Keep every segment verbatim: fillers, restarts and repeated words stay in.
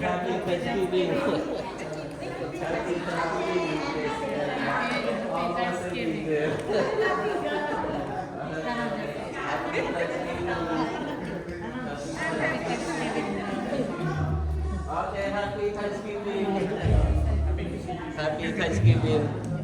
Happy Thanksgiving. Happy Thanksgiving. Happy Thanksgiving. Happy Thanksgiving. Okay, happy Thanksgiving. Happy Thanksgiving. Happy Thanksgiving.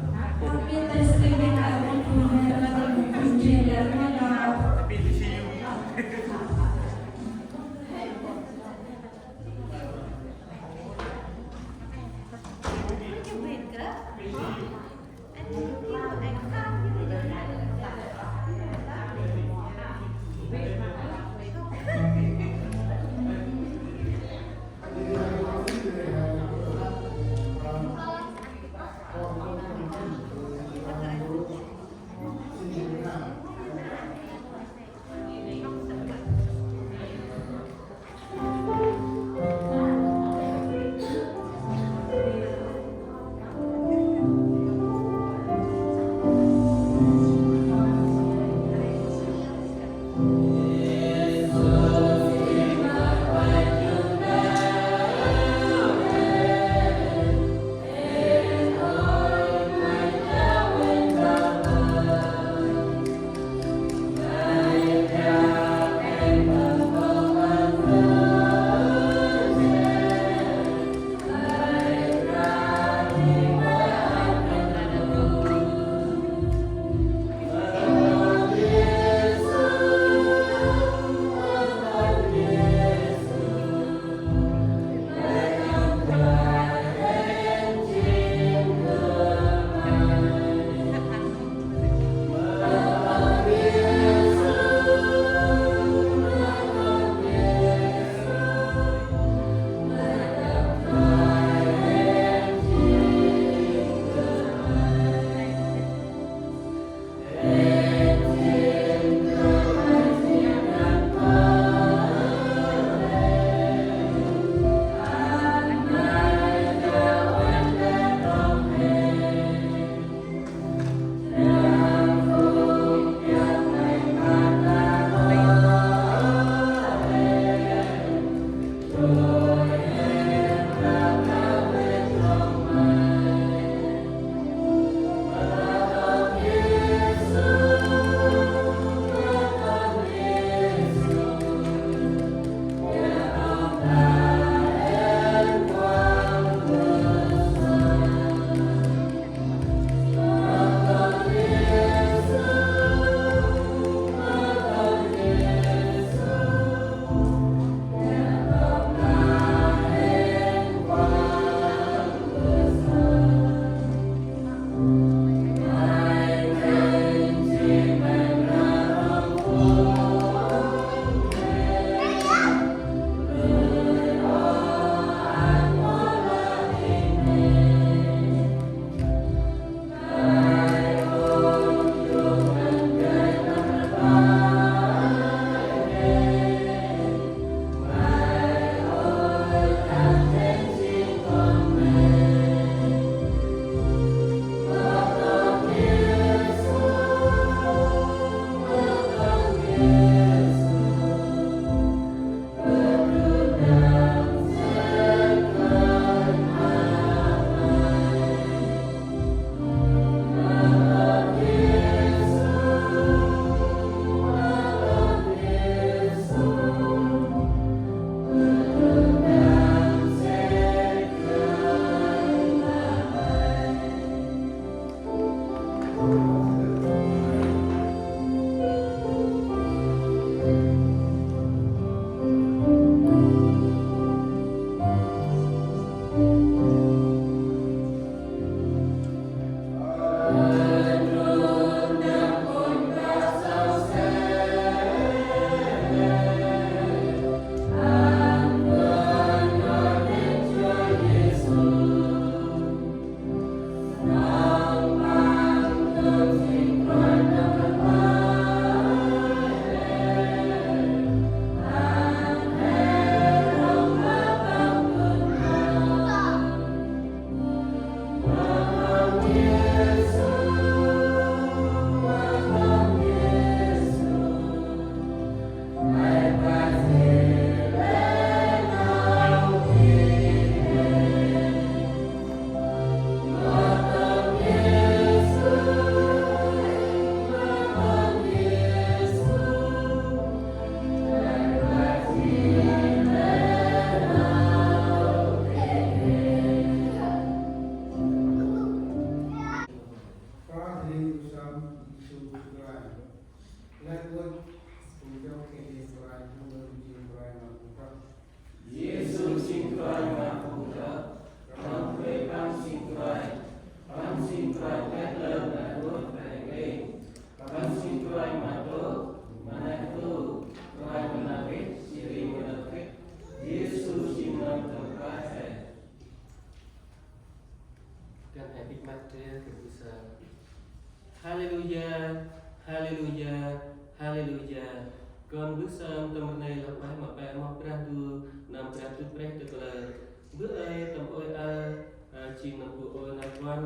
Bơh ơi, tâm ôi aơ, a, jêng nâm bu ôi nau kuăl,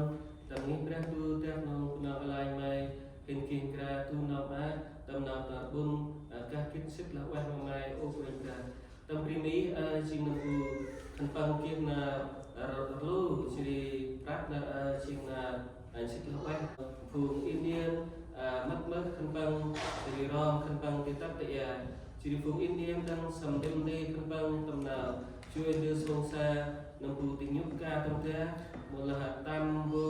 tâm ngih Brah Ndu dak nong bu nau alai May, hên geh nkra du nau maak, tâm nau tâm rbŭn, a, kah gĭt sĭt lah ueh ma May, ơ Kôranh Brah. Tâm bri May, a, jêng nâm bu khân păng geh nau, a, rlu, jêh ri prăp nau, a, jêng nau, a, sĭt lah ueh. Phung Indian, a, mât mơh khân păng, jêh ri rong khân păng ti tât ta aơ. Jêh ri phung Indian dâng sâm ndêm ndê khân păng tâm nau. Joi ndơ sông sa, nâm bu ti nhŭp ka tâm da, mâu lah tâm bô,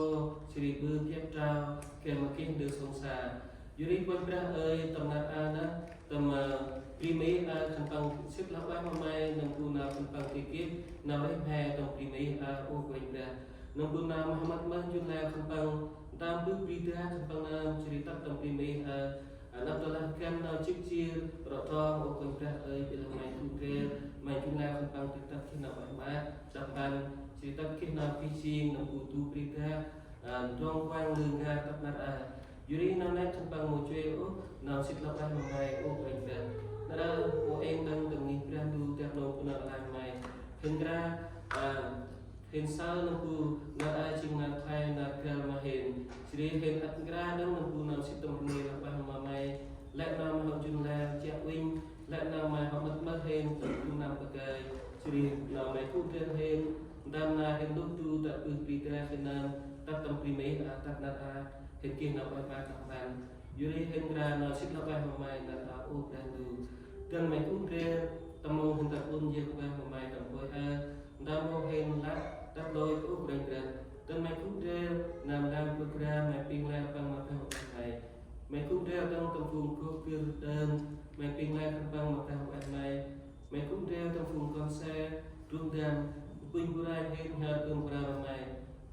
jêh ri bơh biăp trao, gay ma geh ndơ sông sa. Yor ri Kôranh Brah ơi, tâm nar aơ nơh, tâm, ơ, bri May aơ khân păng sĭt lah ueh ma May, nâm bu nau khân păng ti geh, nau rêh mhe tâm bri May aơ, ơ Kôranh Brah. Nâm bu nau ma hơmât mơh njŭn leo khân păng, tâm bơh bri dak khân păng nơm, jêh ri tât tâm bri May aơ, a, nđâp tơlah găn nau jik jir, rŏ trong, ơ Kôranh Brah ơi, bi lah May gŭ ndrel, May njŭn leo khân păng ti tât geh nau ueh maak, đăp mpăn, jêh ri tât geh nau geh jêng, nâm bu du bri dak, a, ndrŏng kuang lư ngar tât nar aơ. Yor ri nau nây khân păng mâu joi ôh, nau sĭt lah ueh ma May, ơ Kôranh Brah. Nar aơ, mâu êng đăng tâm ngih Brah Ndu, dak nong bu nau alai May. Hên nkra, a, hên saơ nâm bu, nar aơ jêng nar khlay nar găl ma hên. Jêh ri hên ăt nkra đăng nâm bu nau sĭt tâm rnê lah ueh ma May. Lĕ nau May hŏ njŭn leo, chiă uănh, lĕ nau May hŏ mât mơh hên, tâm du năm pơgơi. Jêh ri nau May gŭ ndrel hên, ntơm nau hên lôh du tât bơh bri dak hên nơm, tât tâm bri May aơ, tât nar aơ, hên geh nau ueh maak đăp mpăn. Yor ri hên nkra nau sĭt lah ueh ma May nar aơ, ơ Brah Ndu. Dăn May gŭ ndrel, tâm mông hên tât ƀŭn yơk ueh ma May tâm ƀôi aơ, ntơm mông hên lăp, tât lôch, ơ Kôranh Brah. Dăn May gŭ ndrel, nơm nơm bơh bra May ping lĕ păng ma Brah ueh May. May gŭ ndrel dâng tâm phung gôp gir đơn, May ping lĕ khân păng ma Brah ueh May. May gŭ ndrel tâm phung kon se, druh ndăm, bơh bu ranh hên nhhơr ưm bra ma May.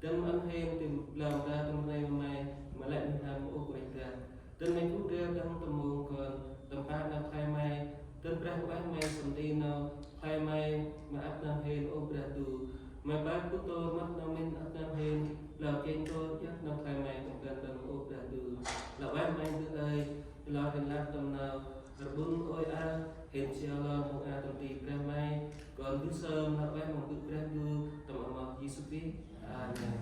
Dăn ăn hên tâm blau mra tâm rnê ma May, ma lĕ mĭn hăn, ơ Kôranh Brah. Dăn May gŭ ndrel dâng tâm mông kon, tâm pă nau khlay May, dăn Brah ueh May sâm nti nau khlay May, ma ăp nơm hên, ơ Brah Ndu. May păr bŭt tôr mât nau mĭn ăp nơm hên, blau kêng tôr iăt nau khlay May tâm ban dâng, ơ Brah Ndu. Lah ueh May bơh ơi, blau hên lăp tâm nau, rbŭn ôi aơ, hên siau lon hŏng a tâm ti Brah May, kon bơh sơm lah ueh ma bơh Brah Ndu, tâm amoh Yêsu Krist. Amen.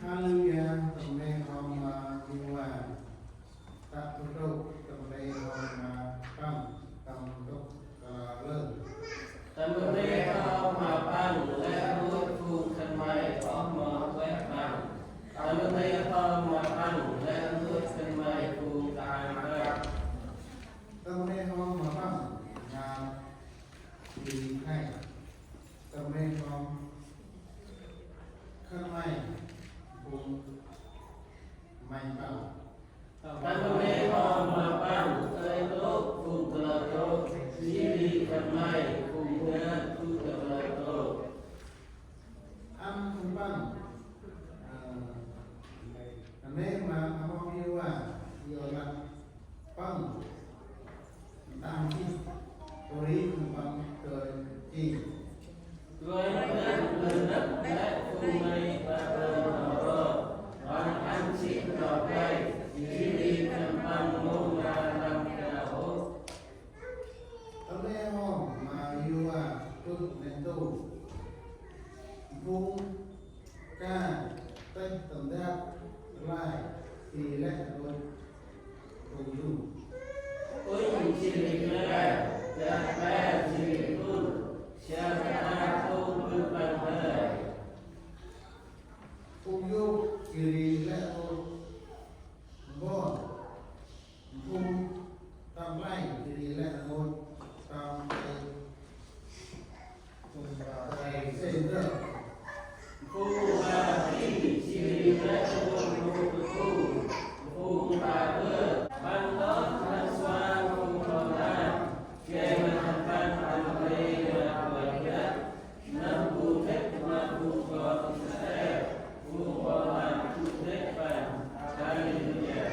Haleluya, tâm ban hôm ma Yêhôva, tă bơh trôk tâm ban hôm ma Păng, tâm ntŭk kalơ. Tâm ban hôm ma Păng lĕ rngôch phung khân may oh mon ueh Păng. Tâm ban hôm ma Păng lĕ rngôch khân may phung kơang Păng. Tâm ban hôm ma Păng ngal jêh ri khlay. Tâm ban hôm khân may phung may Păng. Tâm ban hôm ma Păng lĕ rngôch phung kalơ trôk, jêh ri khân may phung dơn phung kalơ trôk. Ăn phung Păng, ơ, nê ma amoh Yêhôva, yor lah Păng ntang jêh, pôri phung Păng dơi jêng. Kôranh Brah lŏ năp nê phung may Păng ro, Păng ăn jêh nau gay, jêh ri khân păng mâu ma răm ka ôh. Tâm ban hôm ma Yêhôva bơh neh ntu. Phung ka têh tâm dap rlai jêh ri lĕ rngôch phung yôk. Uănh jêh ri kra, dak pe jêh ri ur, sial kra phung bơh Păng hơi. Phung yôk jêh ri lĕ rngôch mpon. Phung tâm play jêh ri lĕ rngôch tâm play. Phung play center. Phung play jêh ri lĕ rngôch phung. Phung play bơh. Păng dôh hăn suan phung ƀon lan. Gay ma khân păng tâm play ma ƀon găp. Nâm bu nđĭp ma phung ƀon Israel. Phung ƀon lan bu nđĭp Păng. Haleluya.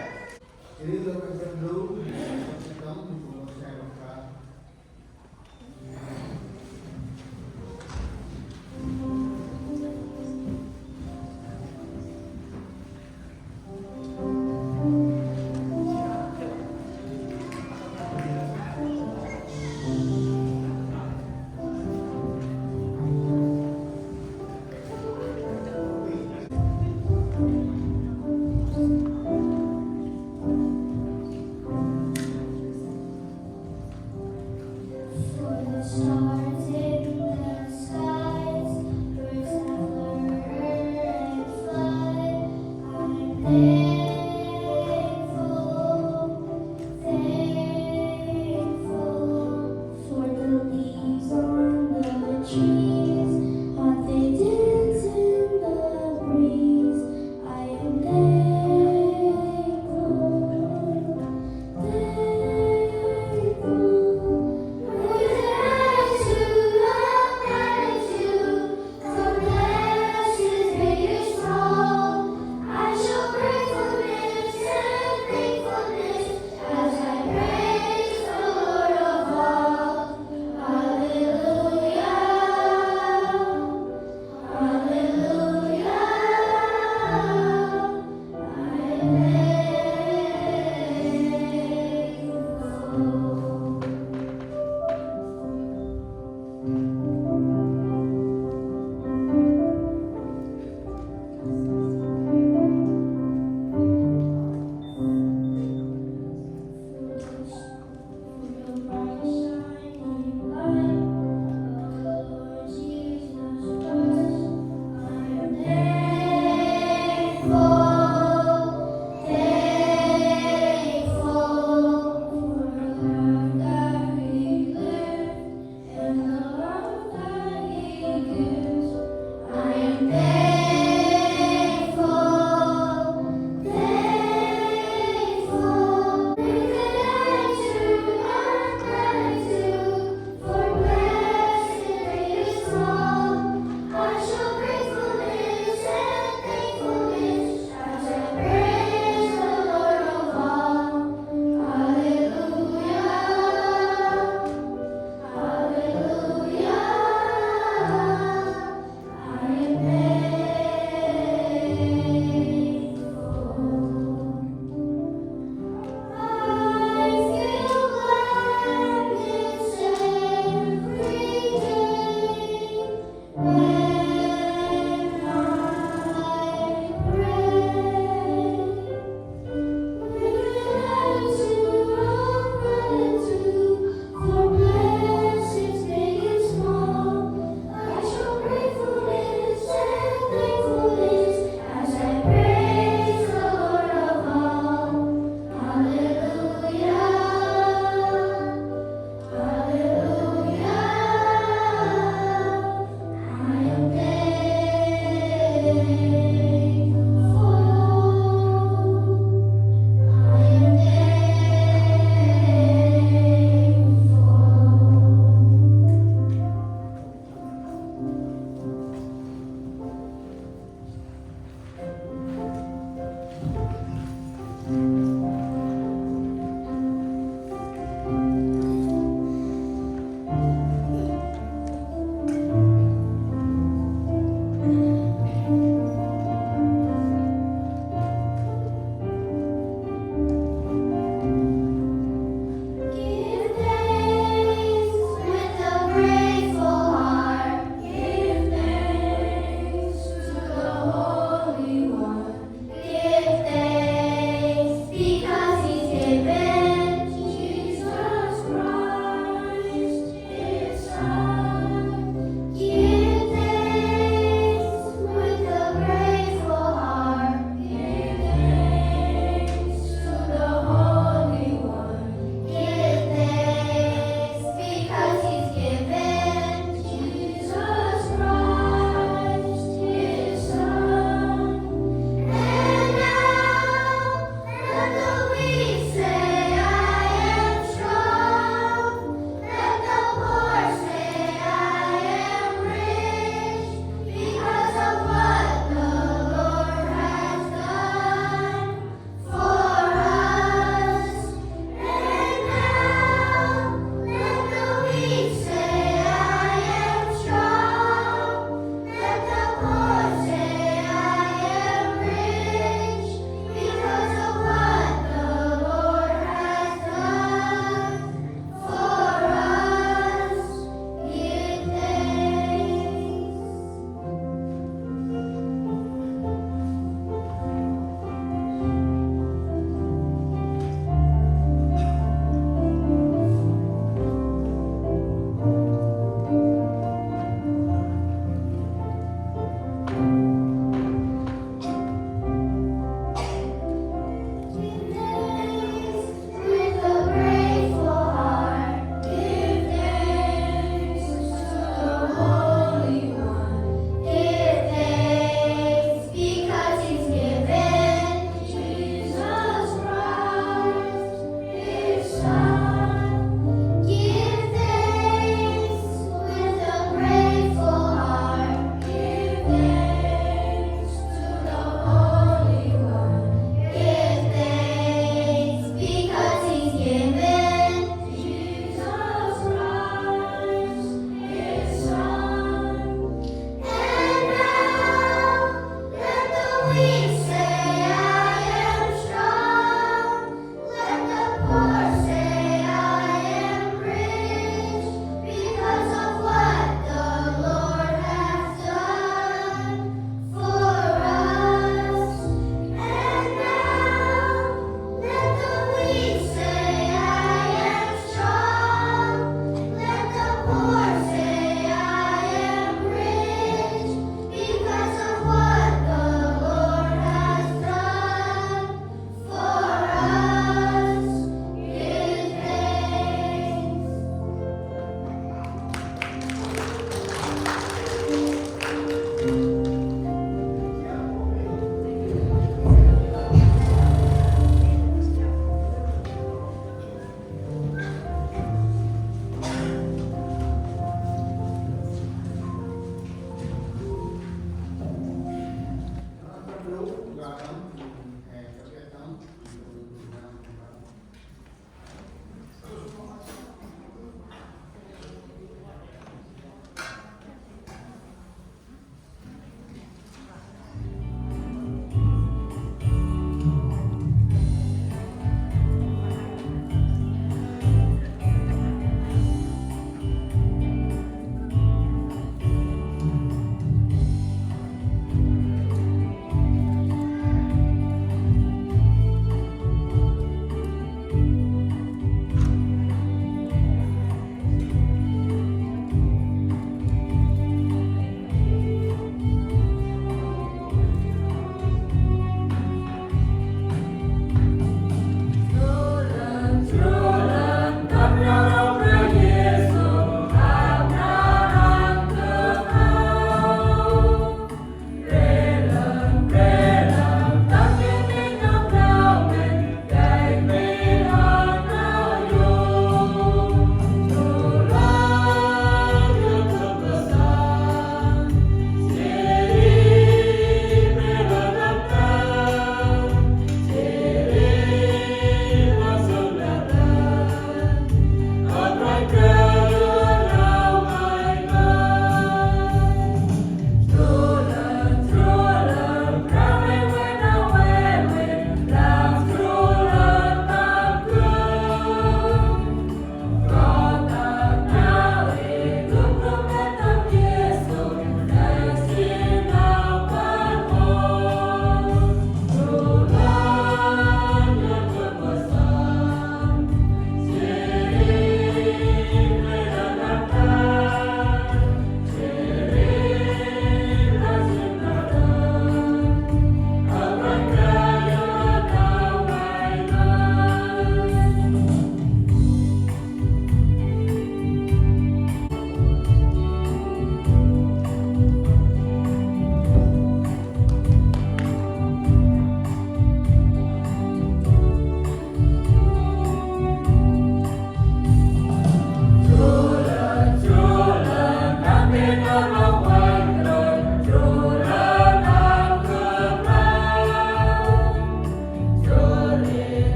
For the stars in the skies, birds that flutter and fly, I'm thankful, thankful. For the leaves on the trees, how they dance in the breeze, I am thankful, thankful. With an attitude of gratitude, from the ashes may you strong. I show gratefulness and thankfulness as I praise the Lord of all. Hallelujah. Hallelujah. I'm thankful.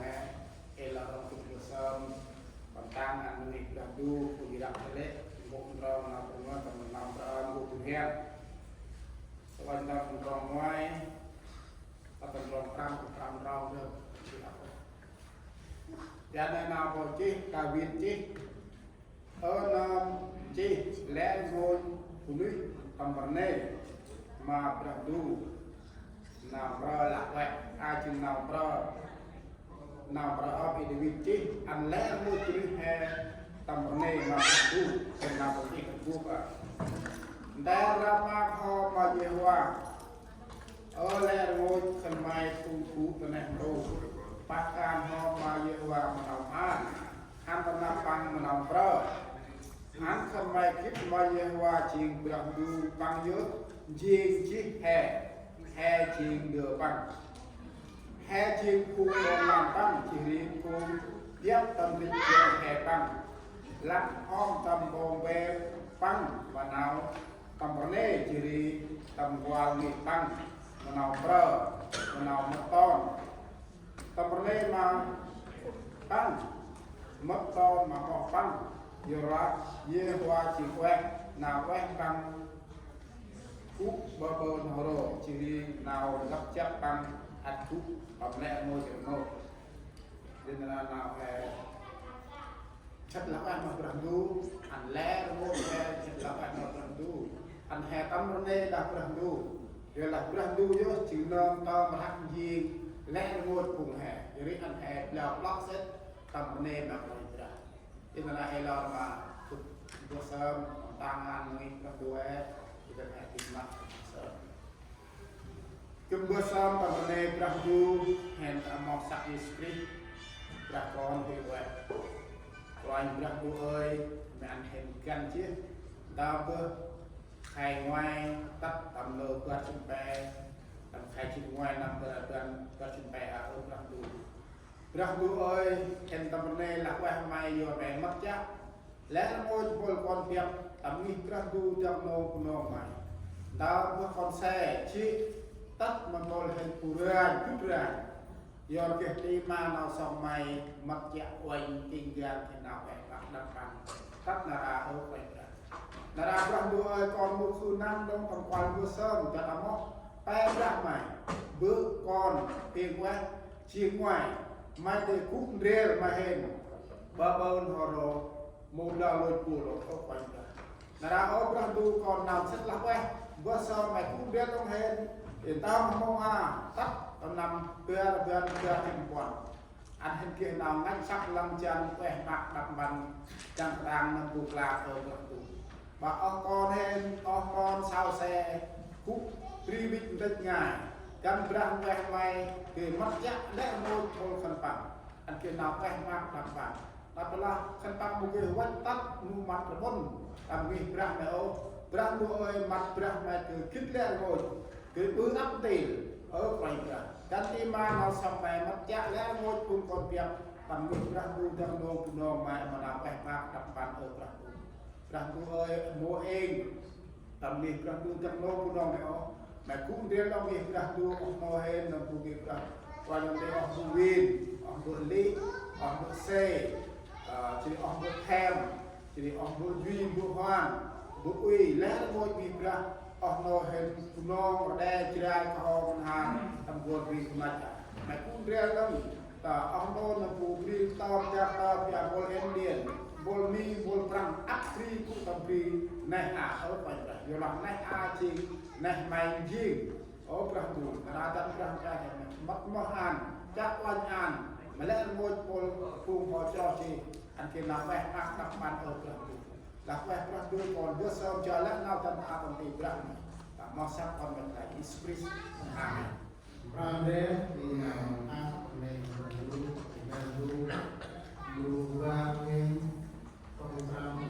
He, ê lor ơ gâp ƀư sơm, păng tăng ăn nơh Brah Ndu, Păng jêng Brah Lê̆, Gâp ndrŏng nau prăm, tâm nau prăm, Gâp ƀư hen. Sơ uănh tâm ndrŏng ngoai, tâm ndrŏng prăm, prăm ndrŏng dơm. Jan nê nau bơh chih, Đavid chih. Ơ nơm chih lĕ rngôch bunuyh tâm rnê ma Brah Ndu. Nau mprơ lah ueh, a jêng nau mprơ. Nau mprơ ăp i Đavid chih, ăn lĕ rngôch bunuyh he tâm rnê ma Brah Ndu. Jêng nau bơh chih kơt bôk a. Nter răm ma khŏm ma Yêhôva. Ơ lĕ rngôch khân may phung gŭ ta neh ntu, pah kan hŏm ma Yêhôva ma nau mhan, hăn ta năp păng ma nau mprơ. Ăn khân may gĭt ma Yêhôva jêng Brah Ndu păng yơh, jêng jêh he, he jêng ndơ păng. He jêng phung ƀon lan păng, jêh ri phung biăp tâm rêch jêng he păng. Lăp hŏm tâm bông be păng ma nau tâm rnê jêh ri tâm kual ngih păng, ma nau mprơ, ma nau mât ton. Tâm rnê ma păng, mât ton ma moh păng, yorlah Yêhôva jêng ueh, nau ueh păng gŭ ƀaƀơ n'ho ro, jêh ri nau lăp jăp păng ăt gŭ tâm lĕ rngôch rngôch. Jêh ri nau he Sĭt lah ueh ma Brah Ndu, ăn lĕ rngôch he sĭt lah ueh ma Brah Ndu. Ăn he tâm rnê đah Brah Ndu. Yorlah Brah Ndu yơh jêng nơm tâm rhăk njêng lĕ rngôch phung he. Yor ri ăn he blau plơ̆ sĭt tâm rnê ma Kôranh Brah. Ê nơh he lor ma gâp ƀư sơm, tăng ăn ngih Brah Ndu he, ê nơh he gĭt ma gâp ƀư sơm. Gâp ƀư sơm tâm rnê Brah Ndu, hên ta amoh săk Yêsu Krist, Brah Kon huê ueh. Kôranh Brah Ndu ơi, may ăn hên găn jêh, ntơm bơh khay ngoai tât tâm lơ bar jât pe, tâm khay jât ngoai năm bar, bar jât pe a ơ Brah Ndu. Brah Ndu ơi, hên tâm rnê lah ueh ma may yor may mât chiă. Lĕ rngôch bol kon biăp, tâm ngih Brah Ndu dăng nông Bunong may. Ntơm bơh kon se, jêh, tât ma ntŭl hên bu ranh, dŭt ranh. Yor geh ti ma nau sŏng may, mât chiă uănh, king gan, hên nau ueh, ƀă đăp păng. Tât nar aơ ơ Kôranh Brah. Nar aơ Brah Ndu ơi, kon mâu khư năm đŏng tâm kuăl ƀư sơm, dăn amoh pe Brah may, bơ̆ kon, pêng ueh, jêng ngoai, may dê gŭ ndrel ma hên, ƀaƀơ n'ho ro, mâu blau lôch bu lôch, ơ Kôranh Brah. Nar aơ ơ Brah Ndu kon nau sĭt lah ueh, ƀư sơm may gŭ ndrel đŏng hên, ê ntơm mông a, tât tâm năm bar, bar, bar jât puăn. Ăn hên geh nau ngăch săk lăng jăn ueh maak đăp mpăn, dăng kơtang nâm bu klak ơ Brah Ndu. Ƀă oh kon hên, oh kon sau se, gŭ bri bĭch ndrêch ngai, dăn Brah ueh may, geh mât chiă lĕ rngôch bol khân păng. Ăn geh nau ueh maak đăp mpăn. Đăp lah khân păng mâu geh văch tât mâu mât rƀŭn, tâm ngih Brah may ôh. Brah Ndu ơi, mât Brah may geh gĭt lĕ rngôch. Geh ƀư ăp ntil, ơ Kôranh Brah. Dăn ti ma nau sŏng may mât chiă lĕ rngôch phung kon biăp, tâm ngih Brah Ndu dăng nông Bunong may ma nau ueh maak đăp mpăn ơ Brah Ndu. Brah Ndu ơi, mâu êng tâm ngih Brah Ndu dăng nông Bunong may ôh. May gŭ ndrel đŏng ngih Brah Ndu, oh nô hên nâm bu ngih Brah. Kôranh nâm đê oh bu Win, oh bu Li, oh bu Se, ơ, jêh ri oh bu Them, jêh ri oh bu Duy, bu Hoan, bu Ui, lĕ rngôch ngih Brah, oh nô hên Bunong, Rđê, Jrai, Kơho, Ngăn Har, tâm kuăl bri Bunong. May gŭ ndrel đŏng, ta oh nô nâm bu bri tơm, dak tơm, biă bol Indian, bol Mi, bol Prăng, ăp bri gŭ tâm bri neh a, ơ Kôranh Brah. Yorlah neh a jêng neh may njêng. Ơ Brah Ndu, nar aơ dăn Brah Ndu, mât moh ăn, chiă uănh ăn, ma lĕ rngôch bol phung hŏ chroh jêh, ăn geh nau ueh maak đăp mpăn ơ Brah Ndu. Lah ueh Brah Ndu, kon ƀư sơm jao lĕ nau dăn ta tâm ti Brah Ndu. Ta moh săk kon mât Brah Yêsu Krist. Amen. Pran re, ti nau mât, mât Brah Ndu, Brah Ndu, Ndu ba ngên, kon pran re.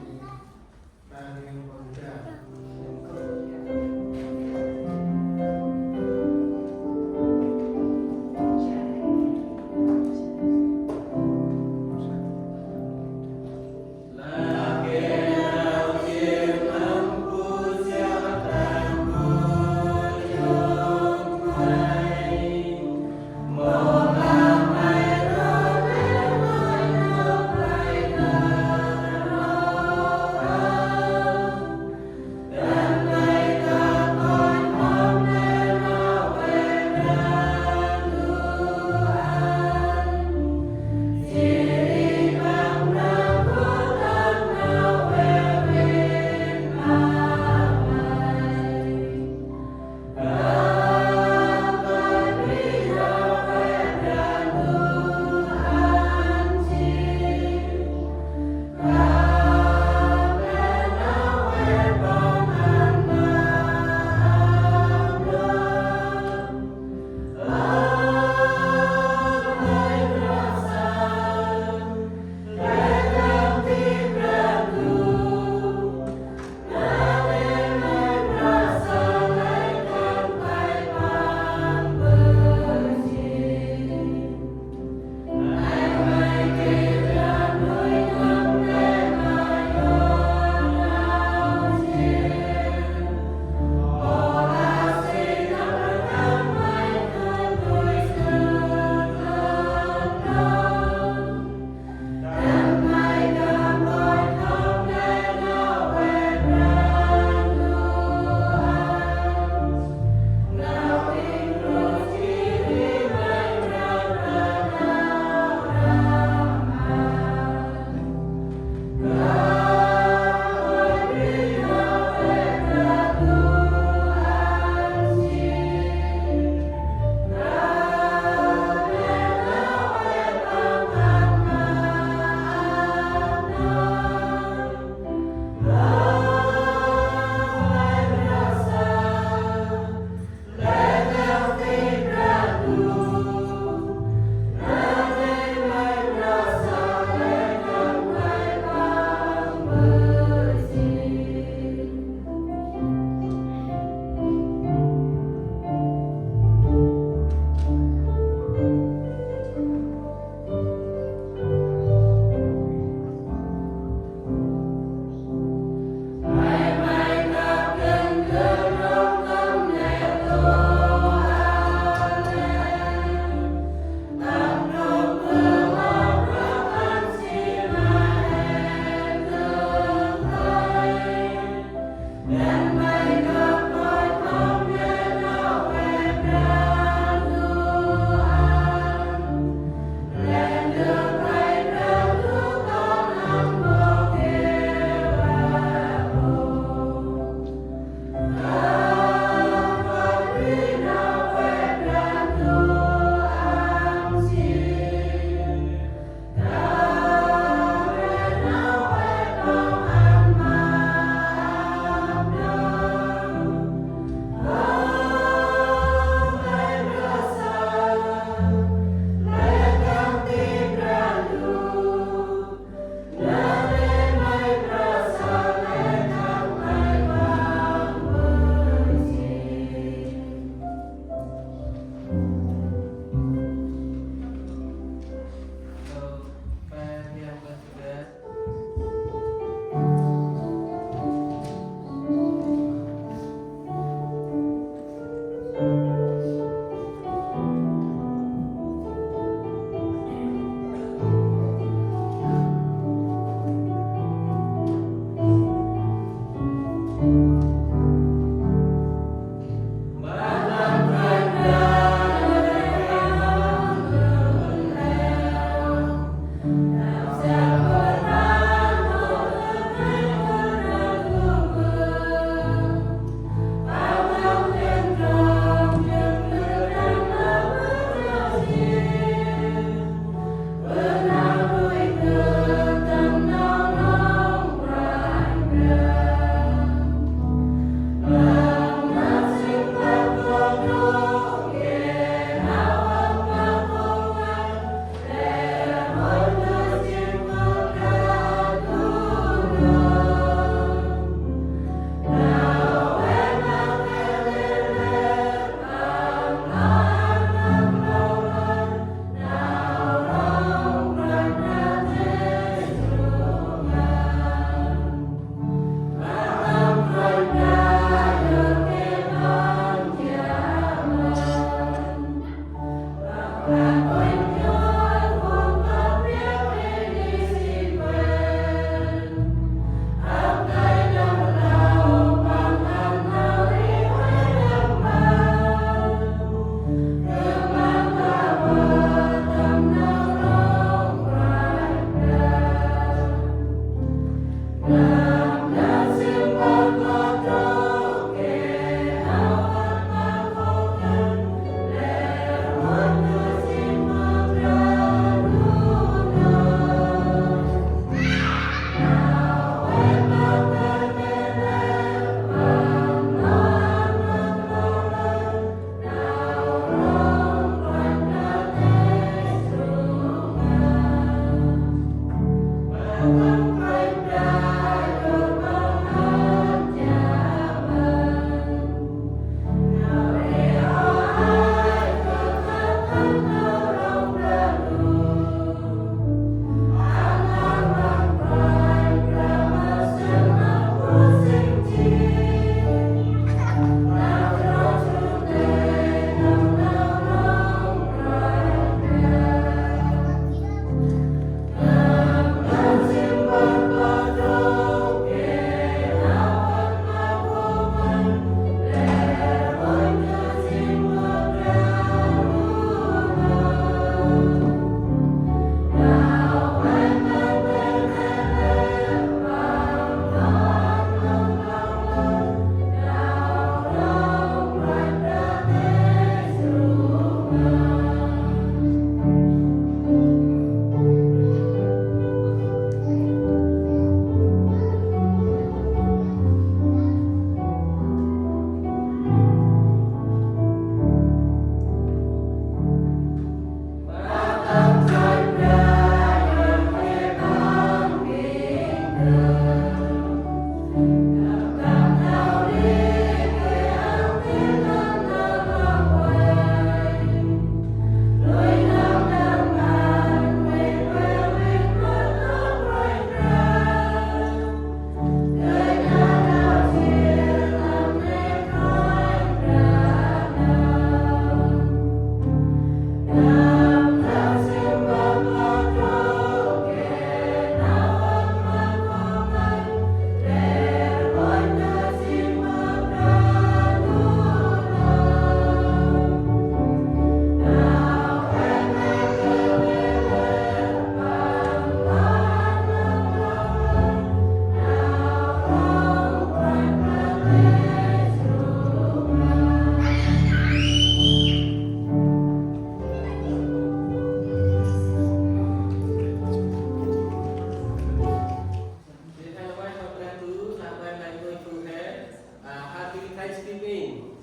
Happy Thanksgiving.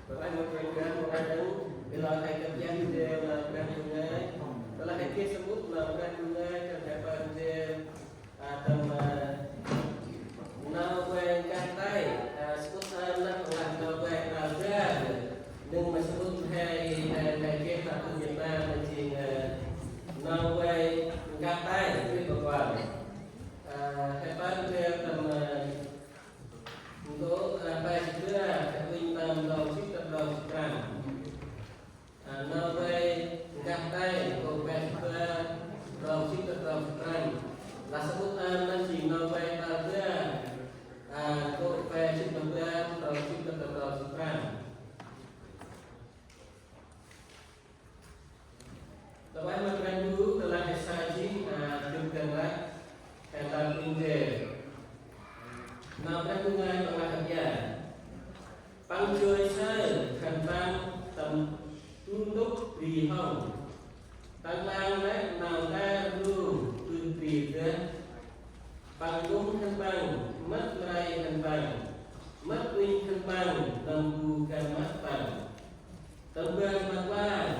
Bác Anh một mình đang một ai đang, vì lo thầy cập nhật video là Brah Ndu ngơi. Đó là thầy kia sớm út là Brah Ndu ngơi, trong thầy phần video, à, tầm, à, nau quay cắt tay, à, sớm út, à, nau quay, nau quay, nau quay. Nâng mà sớm út thầy, thầy, thầy kia là từ Việt Nam, là chỉ, à, nau quay cắt tay, quý vị và các bạn. À, thầy phần video tầm, à, Ndô, a, pe jât bar, kơt uănh tâm đŏng sĭt tât đŏng sĭt prăm. A, nau pe nkah tay, ndô pe jât bar, đŏng sĭt tât đŏng sĭt prăm. Lah sămƀŭt ăn nau jêng nau pe tal bar, a, ndô pe jât ma bar, đŏng sĭt tât đŏng sĭt prăm. Tơlah ma Brah Ndu, tơlah he sa jêng, a, dŭt kơnh rah, he lam ŭnh rêl. Nau Brah Ndu ngơi păng lah kăp ya. Păng joi saơ khân păng tâm du ntŭk bri hŏng. Tăng lang lĕ nau ntar lu bơh bri dơh. Păng gŭm khân păng, mât mray khân păng, mât uănh khân păng, nâm bu găn mât păng. Tâm ban ma klang,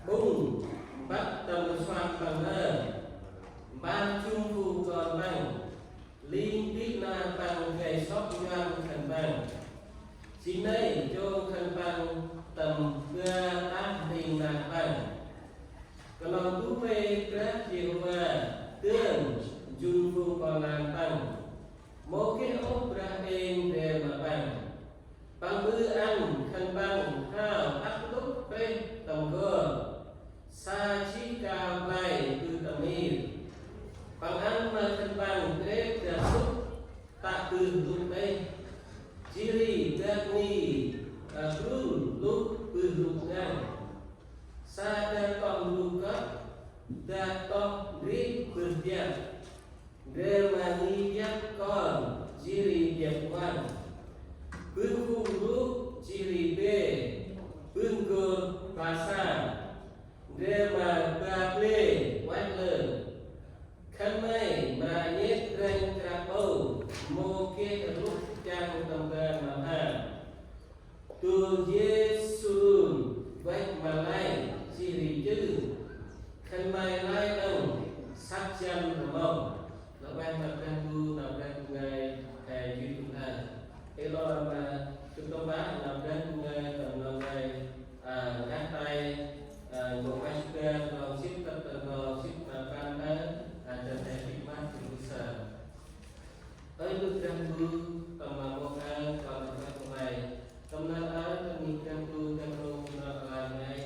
bŭng, mpăt tâm rsuang păng nơm, mpang jŭm phung kon păng, ling bĭ nar păng gay sŏk njuăn khân păng. Jêng nây, chông khân păng tâm ba tah ling nar păng. Knŏng du huê Brah Yêhôva dơm jŭm phung kon lan păng. Mâu geh ôh brah êng ndrel ma păng. Păng ƀư ăn Bar sa, ndrel ma bar ble ueh lơn. Khân may mra nhêt drăng krap ƀâo, mâu geh rluk chăng tâm ban ma mham. Dôl Yêsu lun văch ma lay, jêh ri chưn. Khân may lay đŏng, săk jăn rmông. Lŏ ueh ma Brah Ndu, nau Brah Ndu ngơi, he jêh ri tŭ lơi. Ê lor ma, gâp tâm pah nau Brah Ndu ngơi tâm nau ngơi, a, ngăn tay, a, ngŏ ueh jêh ri rŏng sĭt tât tâm rŏng sĭt ma păng, a, a, dăn he bĭt măt jêh ri sa. Ơi Bơ̆ Brah Ndu, tâm ma mông aơ kon tâm pah ma May. Tâm nau aơ tâm ngih Brah Ndu, tâm nau nau aơ May.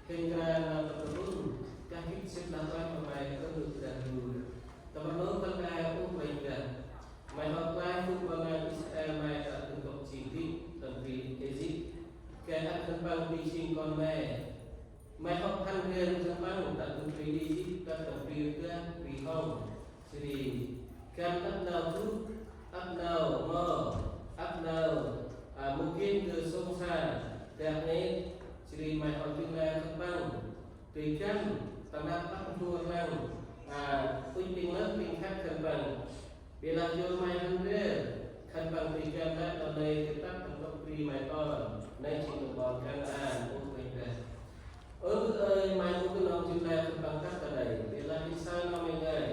Hên kra nau tâm run, kah gĭt sĭt nau pah ma May, Ơi Bơ̆ Brah Ndu. Tâm run tâm aơ, Ơ Brah Ndu. May hŏ klach phung ƀon lan Israel May ta dâng kŏk jêng dĭk tâm bri Êsip. Gay ăt khân păng bri jêng kon May. May hŏ hăn rêl khân păng ta dâng bri Êsip, ta tâm bri rdah, bri hŏng. Jêh ri găn ăp nau gŭ, ăp nau ngo, ăp nau, a, mâu geh ndơ sông sa, dak nêt. Jêh ri May hŏ dâng la khân păng. Bri găn, ta năp ăp ntu rlăng, a, ŭch pĭng lơh pĭng khăt khân păng. Bi lah yor May hăn rêl khân păng bri găn lĕ, nau nây gay tât tâm kŏk bri May ton. Nây jêng tâm ƀon Kanaan, Ơ Brah Ndu. Ơ Bơ̆ ơi, May mâu knŏng jŭm leo khân păng tât ta nây. Bi lah hên sa nau May ngơi.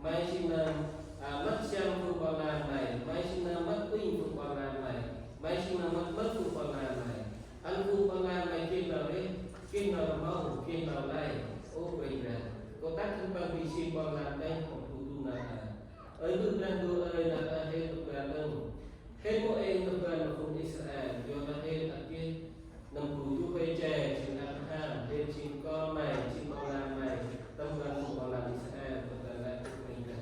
May jêng nơm, a, mât siăm phung ƀon lan May. May jêng nơm mât uănh phung ƀon lan May. May jêng nơm mât mơh phung ƀon lan May. Ăn phung ƀon lan May geh nau rêh, geh nau rmông, geh nau lay. Ơ Brah Ndu. Kŏ tât khân păng bri jêng ƀon lan May, hŏ bu du nau ta. Ơi Bơ̆ Brah Ndu ơi, nau ta hên tâm ban đŏng. Hên mâu êng tâm ban ma phung Israel, yor nau hên ăt geh nâm bu du huê che, jêng Abraham, hên jêng kon May, jêng ƀon lan May, tâm ban phung ƀon lan Israel, tâm ban lĕ Ơ Brah Ndu.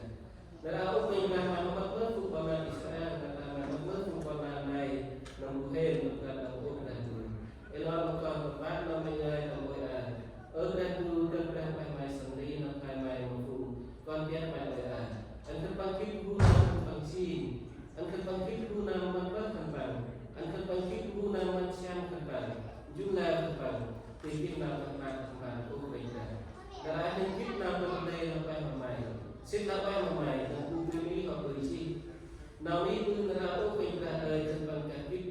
Nar aơ Ơ Brah Ndu, May hŏ mât mơh phung ƀon lan Israel, nar aơ May hŏ mât mơh phung ƀon lan May, nâm bu hên, nâm bu hên, Ơ Brah Ndu. Ê lor ma kon tâm pah nau May ngơi tâm ƀon aơ. Ơ Brah Ndu, dăn Brah Ndu May srăng ri nau khlay May ma phung kon biăp May ƀon aơ. Ăn khân păng gĭt bu nơm khân păng jêng. Ăn khân păng gĭt bu nơm mât mơh khân păng. Ăn khân păng gĭt bu nơm mât siăm khân păng. Jŭm leo khân păng. Tui gĭt nau tâm pah khân păng, Ơ Brah Ndu. Nar aơ hên gĭt nau tâm rnê nau pah ma May. Sĭt nau pah ma May, nâm bu bri May hŏ bri jêh. Nau May bri nar aơ, Ơ Brah Ndu ơi, khân păng kah gĭt.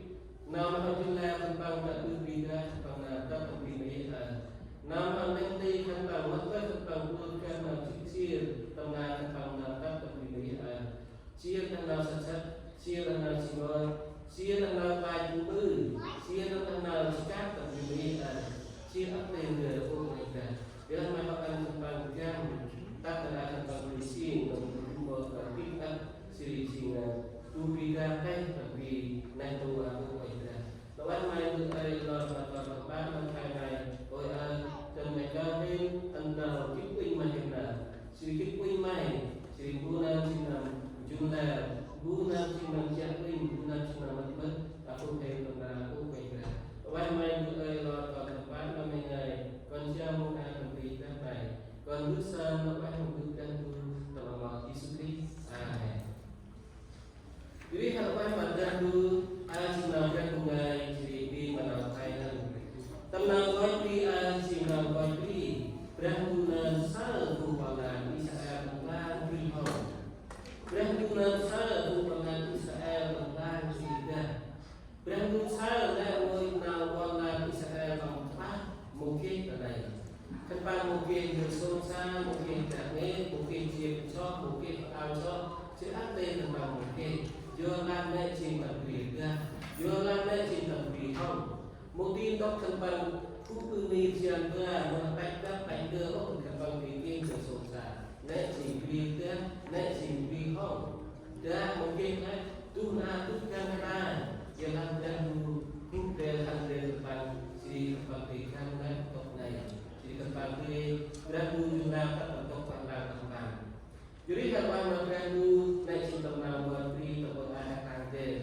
Nau May hŏ jŭm leo khân păng ta bri dah khân păng nơm tât tâm bri May aơ. Nau May hŏ nĕng ti khân păng, mât mơh khân păng, bu khân nau jêh jêr tâm nau khân păng nơm tât tâm bri May aơ. Jêr đah nau săt săt, jêr đah nau jêng ngơi, jêr đah nau klach bu ƀư, jêr đah nau jêh kăp tâm bri May aơ. Jêr ăp têng gơ, Ơ Brah Ndu. Bi lah May hŏ ăn khân păng găn, tât ta nau khân păng bri jêng, nâm bu mâu kah gĭt ăp, jêh ri jêng, a, bu bri dah têh tâm bri neh ntu, a, Ơ Brah Ndu. Lŏ ueh May Bơ̆ ơi, lor ma kon tâm pah nau khlay May, ôi ơ, dăn May gao hên, ăn nau gĭt uănh ma hên nơm. Jêh ri gĭt uănh May, jêh ri bu nơm jêng nơm jŭm leo, bu nơm jêng nơm chiă uănh, bu nơm jêng nơm mât mơh, ta phung hên tâm ban, Ơ Brah Ndu. Lŏ ueh May Bơ̆ ơi, lor kon tâm pah nau May ngơi, kon jao mông aơ tâm bri Brah May, kon mbơh sơm lŏ ueh ma Bơ̆ Brah Ndu, tâm amoh Yêsu Krist. Amen. Jêh ri hăt ueh ma Brah Ndu, aơ jêng nau Brah Ndu ngơi, jêh ri bi ma nau khlay nơm. Tâm nau nkoch bri, aơ jêng nau nkoch bri. Brah Ndu nơm saơ phung ƀon lan Israel păng nklang bri hŏng. Brah Ndu nơm saơ phung ƀon lan Israel păng nklang bri dah. Brah Ndu saơ lĕ mâu ŭch nau ƀon lan Israel păng pah mâu geh ta nây. Khân păng mâu geh ndơ sông sa, mâu geh dak nêt, mâu geh jêr soh, mâu geh ao soh, jêh ăt têh khân păng mâu geh. Yor lah nĕ jêng tâm bri dah, yor lah nĕ jêng tâm bri hŏng. Mâu di ntŭk khân păng gŭ ƀư mir jan ba, mâu tăch dak tăch ndơ ôh, khân păng geh ndơ sông sa. Nĕ jêng bri dah, nĕ jêng bri hŏng. Dah mâu geh nĕ, du na du găn ta. Yor lah Brah Ndu gŭ ndrel hăn ndrel khân păng, jêh ri khân păng geh găn nĕ ntŭk nây. Jêh ri khân păng geh Brah Ndu jŭr nau tât tâm ntŭk păng nau khân păng. Jêh ri hăt ueh ma Brah Ndu, nĕ jêng tâm nau nkoch bri tâm ƀon aơ hăn ndrel.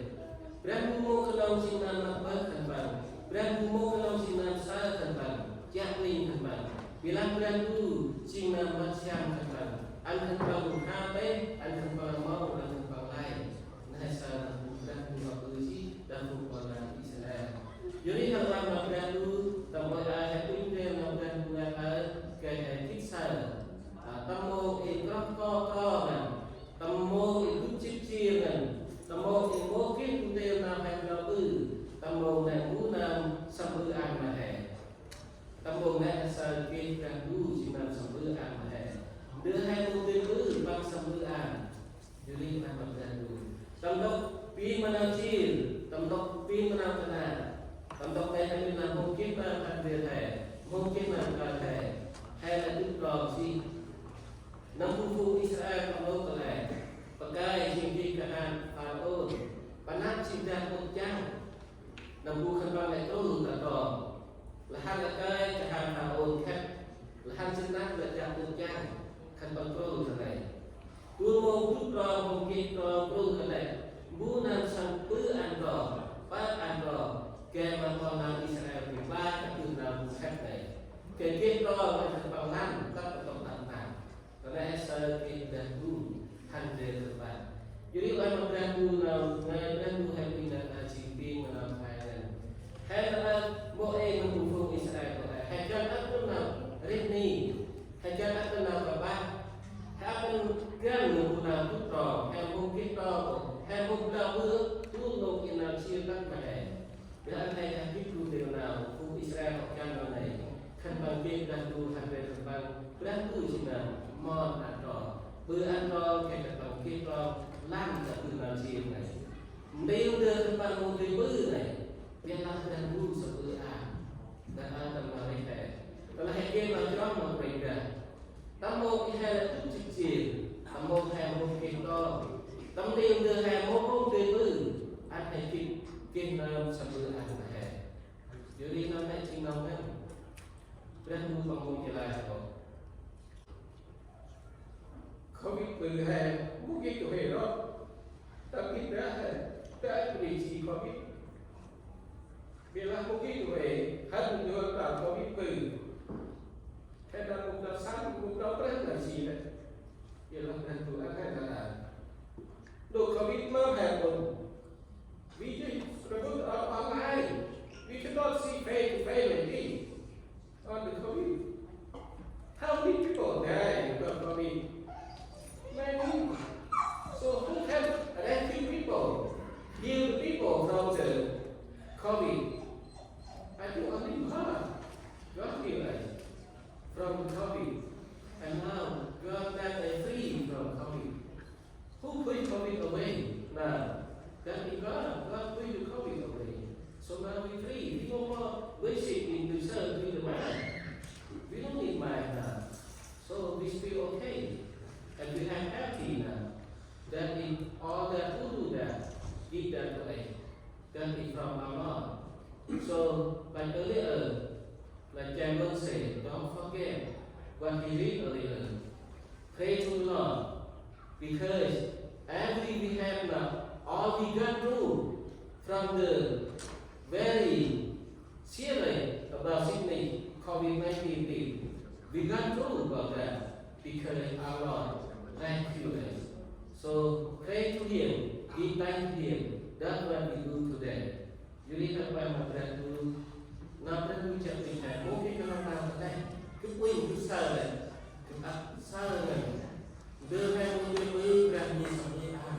Brah Ndu mâu knŏng jêng nơm mât mơh khân păng. Brah Ndu mâu knŏng jêng nơm saơ khân păng, chiă uănh khân păng. Bi lah Brah Ndu jêng nơm mât siăm khân păng. Ăn khân păng ha têh, ăn khân păng rmông, ăn khân păng lay. Nây saơ nơm Brah Ndu ma ƀư jêh, đah phung ƀon lan Israel. Yor ri hăt ueh ma Brah Ndu, tâm ƀon Păng krŭng ta nây. Bu mâu gĭt trong, mâu gĭt trong krŭng ta nây. Bu nơm săn ƀư ăn trong, pă ăn trong. Gay ma ƀon lan Israel ƀĭng ba ta ƀư nau bu khât nây. Gay gĭt trong, gay khât păng lăn, tât ta tông tăn nau. Ta nây saơ gĭt Brah Ndu, hăn rê khât păng. Jêh ri ueh ma Brah Ndu nau, ngơi Brah Ndu he ƀĭng nau a jêng ƀĭng nau phai ngăn. He nau mâu ê ma bu phung Israel, he găn ăt nau rêh ni. He găn ăt nau kơpah. He ăt găn nau bu nau tŭ trong, he mâu gĭt trong, he mâu blao bơh, tŭ nôk i nau jêr tât ma he. Ƀiălah ăn he gah gĭt bu nau, phung Israel hŏ găn nau nây. Khân păng geh Brah Ndu, hăn rê khân păng, Brah Ndu jêng nơm mon ăn trong. Ƀư ăn trong, geh khân păng geh trong, lăn ta ƀư nau jêr nây. Ntil ndơ khân păng mâu dơi ƀư nây. Ƀiălah Brah Ndu sa ƀư ăn. Nau ăn tâm nau rêh he. Tơlah he geh nau chroh ma Kôranh Brah. Tâm mâu i he lĕ tŭ jêh jêr, tâm mâu he mâu geh trong, tâm ntil ndơ he mâu hôm dơi ƀư, ăn he gĭt, geh nơm sa ƀư ăn ma he. Jêh ri nau nây jêng nau ngăn. Brah Ndu păng mâu chalơi ôh. Covid ƀư he, mâu geh tŭ he ôh. Tâm gĭt Brah he, ta ăt ƀư jêh Covid. Ƀiălah mâu geh tŭ he, hăn dua ta Covid ƀư. He nơm mâu geh săn, mâu geh Brah nơm jêh lĕ. Ƀiălah Brah Ndu ăn he nau ăn. Nôk Covid mâu he ƀư. We just remove our online. We cannot see face to face like this. On the Covid. How many people die because of Covid? Many. So who can rescue people, heal the people from the Covid? I think only God. God heal us from the Covid. And now God make us free from Covid. Who put Covid away now? That is God. God put the Covid away. So now we free. We no more worship in the sun, in the man. We don't need mind now. So we feel okay. And we have healthy now. That is all that who do that, give that away. That is from our Lord. So, like earlier, like Chairman said, don't forget what he read earlier. Pray to the Lord, because every we have now, all we got through from the very serious about sickness, Covid nineteen thing. We got through about that because our Lord rescued us. So pray to Him, give thanks to Him. That's what we do today. Yor ri khân păng ma Brah Ndu, nau Brah Ndu chiă uănh he, mâu geh knŏng nau ta nây, gâp uănh gâp saơ lĕ, gâp ăt saơ ngăn. Ndơ he mâu geh ƀư, Brah Ndu săp ăt ăn.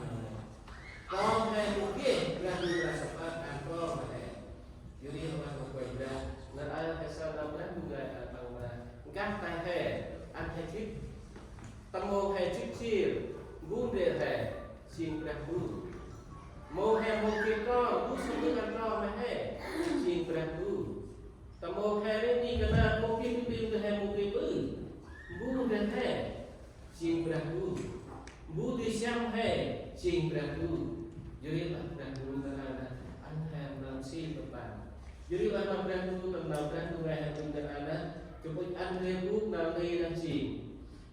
Kon he mâu geh, Brah Ndu săp ăt ăn kon ma he. Yor ri khân păng ma Kôranh Brah, nau ăn he saơ nau Brah Ndu ngơi ăn păng ma, nkah tay he, ăn he gĭt. Tâm mâu he jêh jêr, mbu ndrel he, jêng Brah Ndu. Mâu he mâu geh kon, mbu săp ăt ăn kon ma he, jêng Brah Ndu. Tâm mâu he rêh ni kơnang, mâu geh ƀư, ƀư he mâu geh ƀư, mbu ndrel he, jêng Brah Ndu. Mbu dơi siăm he, jêng Brah Ndu. Yor ri lah Brah Ndu ta nây, ăn he nau nsing kơpăng. Yor ri lah nau Brah Ndu, tâm nau Brah Ndu ngơi he ƀĭng ta nây, gâp ŭch ăn he bôk nau nây nây jêng.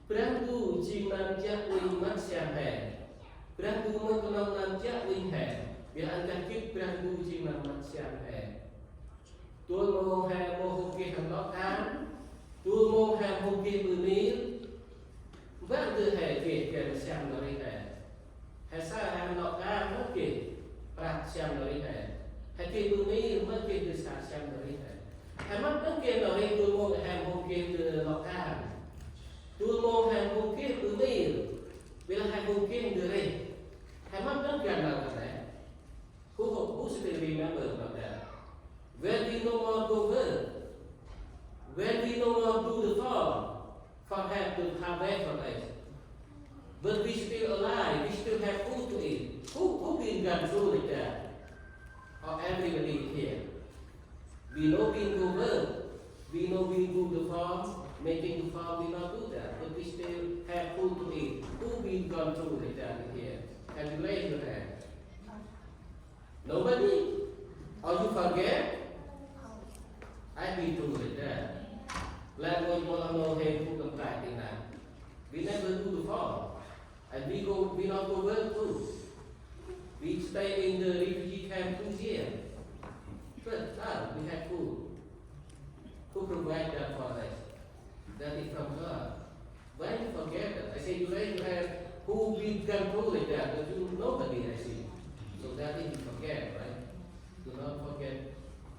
Brah Ndu jêng nơm chiă uănh măt siăm he. Brah Ndu mâu knŏng nơm chiă uănh he. Ƀiălah ăn gah gĭt Brah Ndu jêng nơm măt siăm he. Dôl mông he mâu hôm geh hăn lŏ kan. Dôl mông he mâu geh ƀư mir. Mbah dơi he geh, geh siăm nau rêh he. He saơ he hăn lŏ kan, mâu geh prăk siăm nau rêh he. He geh ƀư mir, mâu geh dơi sa siăm nau rêh he. He măt nơm geh nau rêh, dôl mông he mâu geh dơi lŏ kan. Dôl mông he mâu geh ƀư mir. Ƀiălah he mâu geh dơi rêh. He măt nơm geh nau rêh he. Who, who still remember about that? When we no more go work, when we no more do the farm, for help to harvest for us, but we still alive, we still have food to eat. Who, who been gone through like that? Or everybody here? We no been go work, we no been do the farm, making the farm, we not do that, but we still have food to eat. Who been gone through like that here? Can you raise your hand? Nobody? Or you forget? I been through like that. Lĕ mâu mâu nô hên phung tâm trại tị nạn. We never do the farm. And we go, we not go work too. We stay in the refugee camp two years. But now we have food. Who provide that for us? That is from God. Why you forget that? I say, you raise your hand, who we can do like that? But you, nobody, I see. So that is you forget, right? Do not forget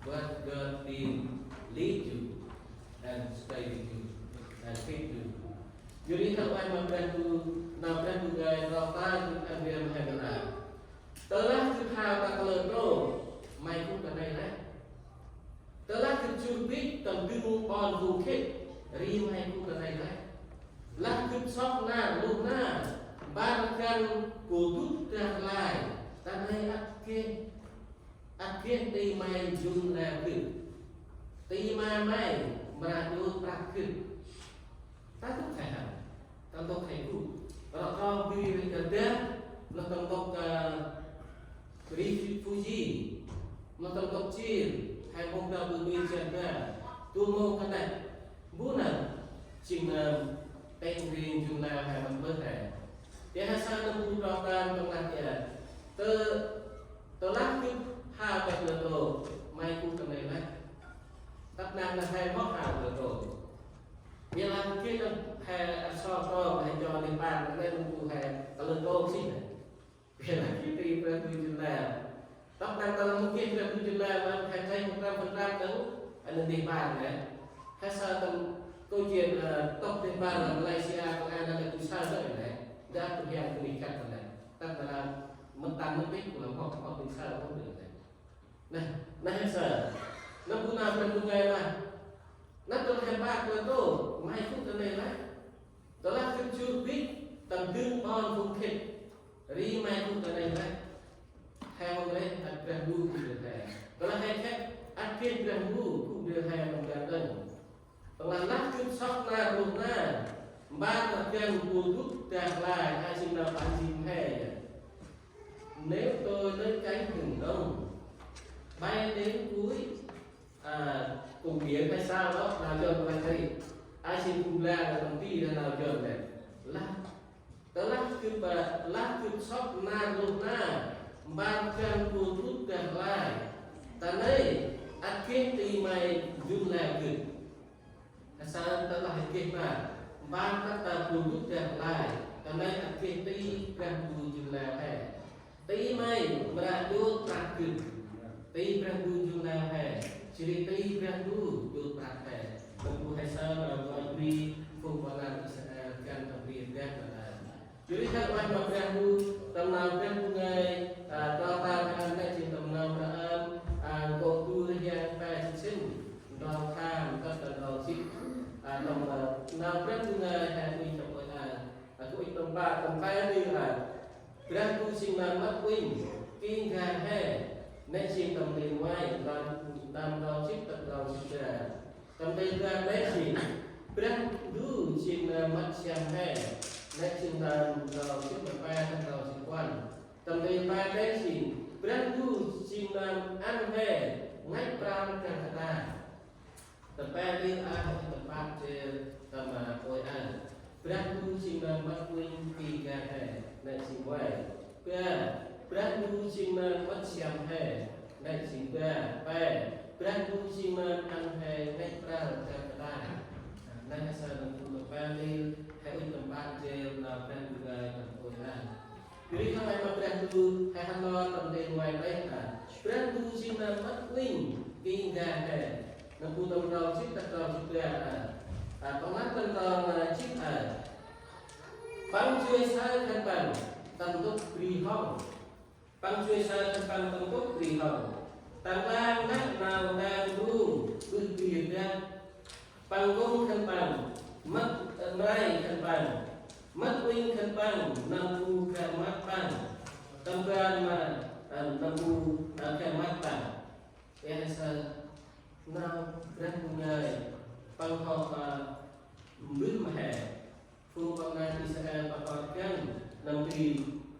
what God did lead you and stay with you and keep you. Yor ri hăk ueh ma Brah Ndu, nau Brah Ndu ngơi, nau ta gâp ăn ri ma he nau. Tơlah gâp hao ta kalơ trôk, may gŭ ta nây lah. Tơlah gâp jŭr bĭch tâm dâng ƀon phung khĭt, ri may gŭ ta nây lah. Lah gâp sŏk nar luh nar, bar găn gŭ dŭt dah lai, ta nây ăt geh, ăt geh ti may njŭn leo gâp. Ti ma may mra djôt prăk gâp. Ta ntŭk khay hăn. Ta ntŭk khay gŭ. Rŏ trong bri ri kơdah, lah ta ntŭk, ơ, refugee, lah ta ntŭk jêl, hay mâu gao bơh mir jan ba, du mâu kơt nĕ. Bu nơh, jêng nơh, têng ri njŭn leo hay măt mơh hay. Ri he saơ nơh bu trong kan tơlah ri. Tơ, tơlah gâp hao ta kalơ trôk, may gŭ ta nây lah. Tăp năng nơh he mâu hao kalơ trôk. Ƀiălah geh nơh he ăn so trong, he cho nơh păng, nơh nơh bu he kalơ trôk sih nơh. Ƀiălah geh ti Brah Ndu njŭn leo. Tăp năng tơlah mâu geh Brah Ndu njŭn leo, ăn he khay mâu prăm phần trăm nơh, ăn nơh păng nơh. He saơ tâm câu chuyện, ơ, tŏk nơh păng Malaysia, công an nơh bu saơ nơh nơh. Gâp tu hiang tu ni kăt nơh. Tăp năng mât tâm mât bêch, bu lah hŏk, hŏk nơh saơ hŏk nơh. Nơh, nơh he saơ. Nơh bu nau Brah Ndu ngơi lah. Nơh tơlah he ƀă kalơ trôk, may gŭ ta nây lah. Tơlah gâp jŭr bĭch tâm dâng ƀon phung khĭt, ri may gŭ ta nây lah. He hŏ nây, ăt Brah Ndu gŭ ndrel he. Tơlah he khĕt, ăt geh Brah Ndu gŭ ndrel he tâm ban đŏng. Tơlah lah gâp sŏk nar luh nar, bar găn gŭ dŭt dah lai, a jêng nau păng jêng he. Nếu tôi nói tránh Hưng Đông, bay đến cuối, à, vùng biển hay sao đó, nau Yuăn bay đi. A jêng bu blang, là công ty đó, nau Yuăn nây. Lah, tơlah gâp, à, lah gâp sŏk nar luh nar, bar găn gŭ dŭt dah lai, ta nây ăt geh ti may njŭn leo gâp. He saơ tơlah he geh ma, bar găn ta gŭ dŭt dah lai, ta nây ăt geh ti Brah Ndu njŭn leo he. Ti may mra djôt prăk gâp. Ti Brah Ndu njŭn leo he. Jêh ri ti Brah Ndu djôt prăk he. Nơh bu he saơ nau ngơi bri phung ƀon lan Israel găn tâm bri găn ta nây. Yor ri hăk ueh ma Brah Ndu, tâm nau Brah Ndu ngơi, a, tro ta kan nĕ jêng tâm nau Brah ăn, a, nkô̆ du rhiăng pe jêt sĭn, ndrŏng kham, kơt ta ndrŏng jêt, a, tâm, a, nau Brah Ndu ngơi, he uănh tâm ôi a, a, uănh tâm pă, tâm pe ri a. Brah Ndu jêng nơm mât uănh, king ga he, nĕ jêng tâm ntil nguay, tâm, tâm ndrŏng jêt, tâm ndrŏng jêt ga. Tâm ntil bar nĕ jêng, Brah Ndu jêng nơm mât siăm he, nĕ jêng tâm ndrŏng jêt ma pe tât ndrŏng jêt puăn. Tâm ntil pe nĕ jêng, Brah Ndu jêng nơm ăn he, ngăch pral kăng kơt ta. Tâm pe ntil a, tâm pă jêh, tâm, a, ôi a. Brah Ndu jêng nơm mât uănh king ga he, nĕ jêng nguay. Bar, Brah Ndu jêng nơm mât siăm he, nĕ jêng bar. Pe, Brah Ndu jêng nơm ăn he ngăch pral kăng kơt ta. Nĕ he saơ nơh bu tâm pe ntil, he uănh tâm pă jêh, nau Brah Ndu ngơi tâm ôi a. Yor ri hăk ueh ma Brah Ndu, he hăn lor tâm ntil nguay nĕ a. Brah Ndu jêng nơm mât uănh king ga he. Nơh bu tâm ndrŏng jêt tât ndrŏng jêt bar a. A, tâm lăp tâm ndrŏng, a, jêt a. Păng joi saơ khân păng tâm ntŭk bri hŏng. Păng joi saơ khân păng tâm ntŭk bri hŏng. Tăng lang năk nau tăng rung bơh bri dak. Păng nkŭng khân păng, mât, ơ, mray khân păng, mât uănh khân păng, nâm bu gay mât păng, tâm ban ma, ơ, nâm bu, ơ, gay mât păng. Ê, he saơ nau Brah Ndu ngơi, păng hŏ, ơ, mbơh ma he. Phung ƀon lan Israel păng hŏ găn, nâm bri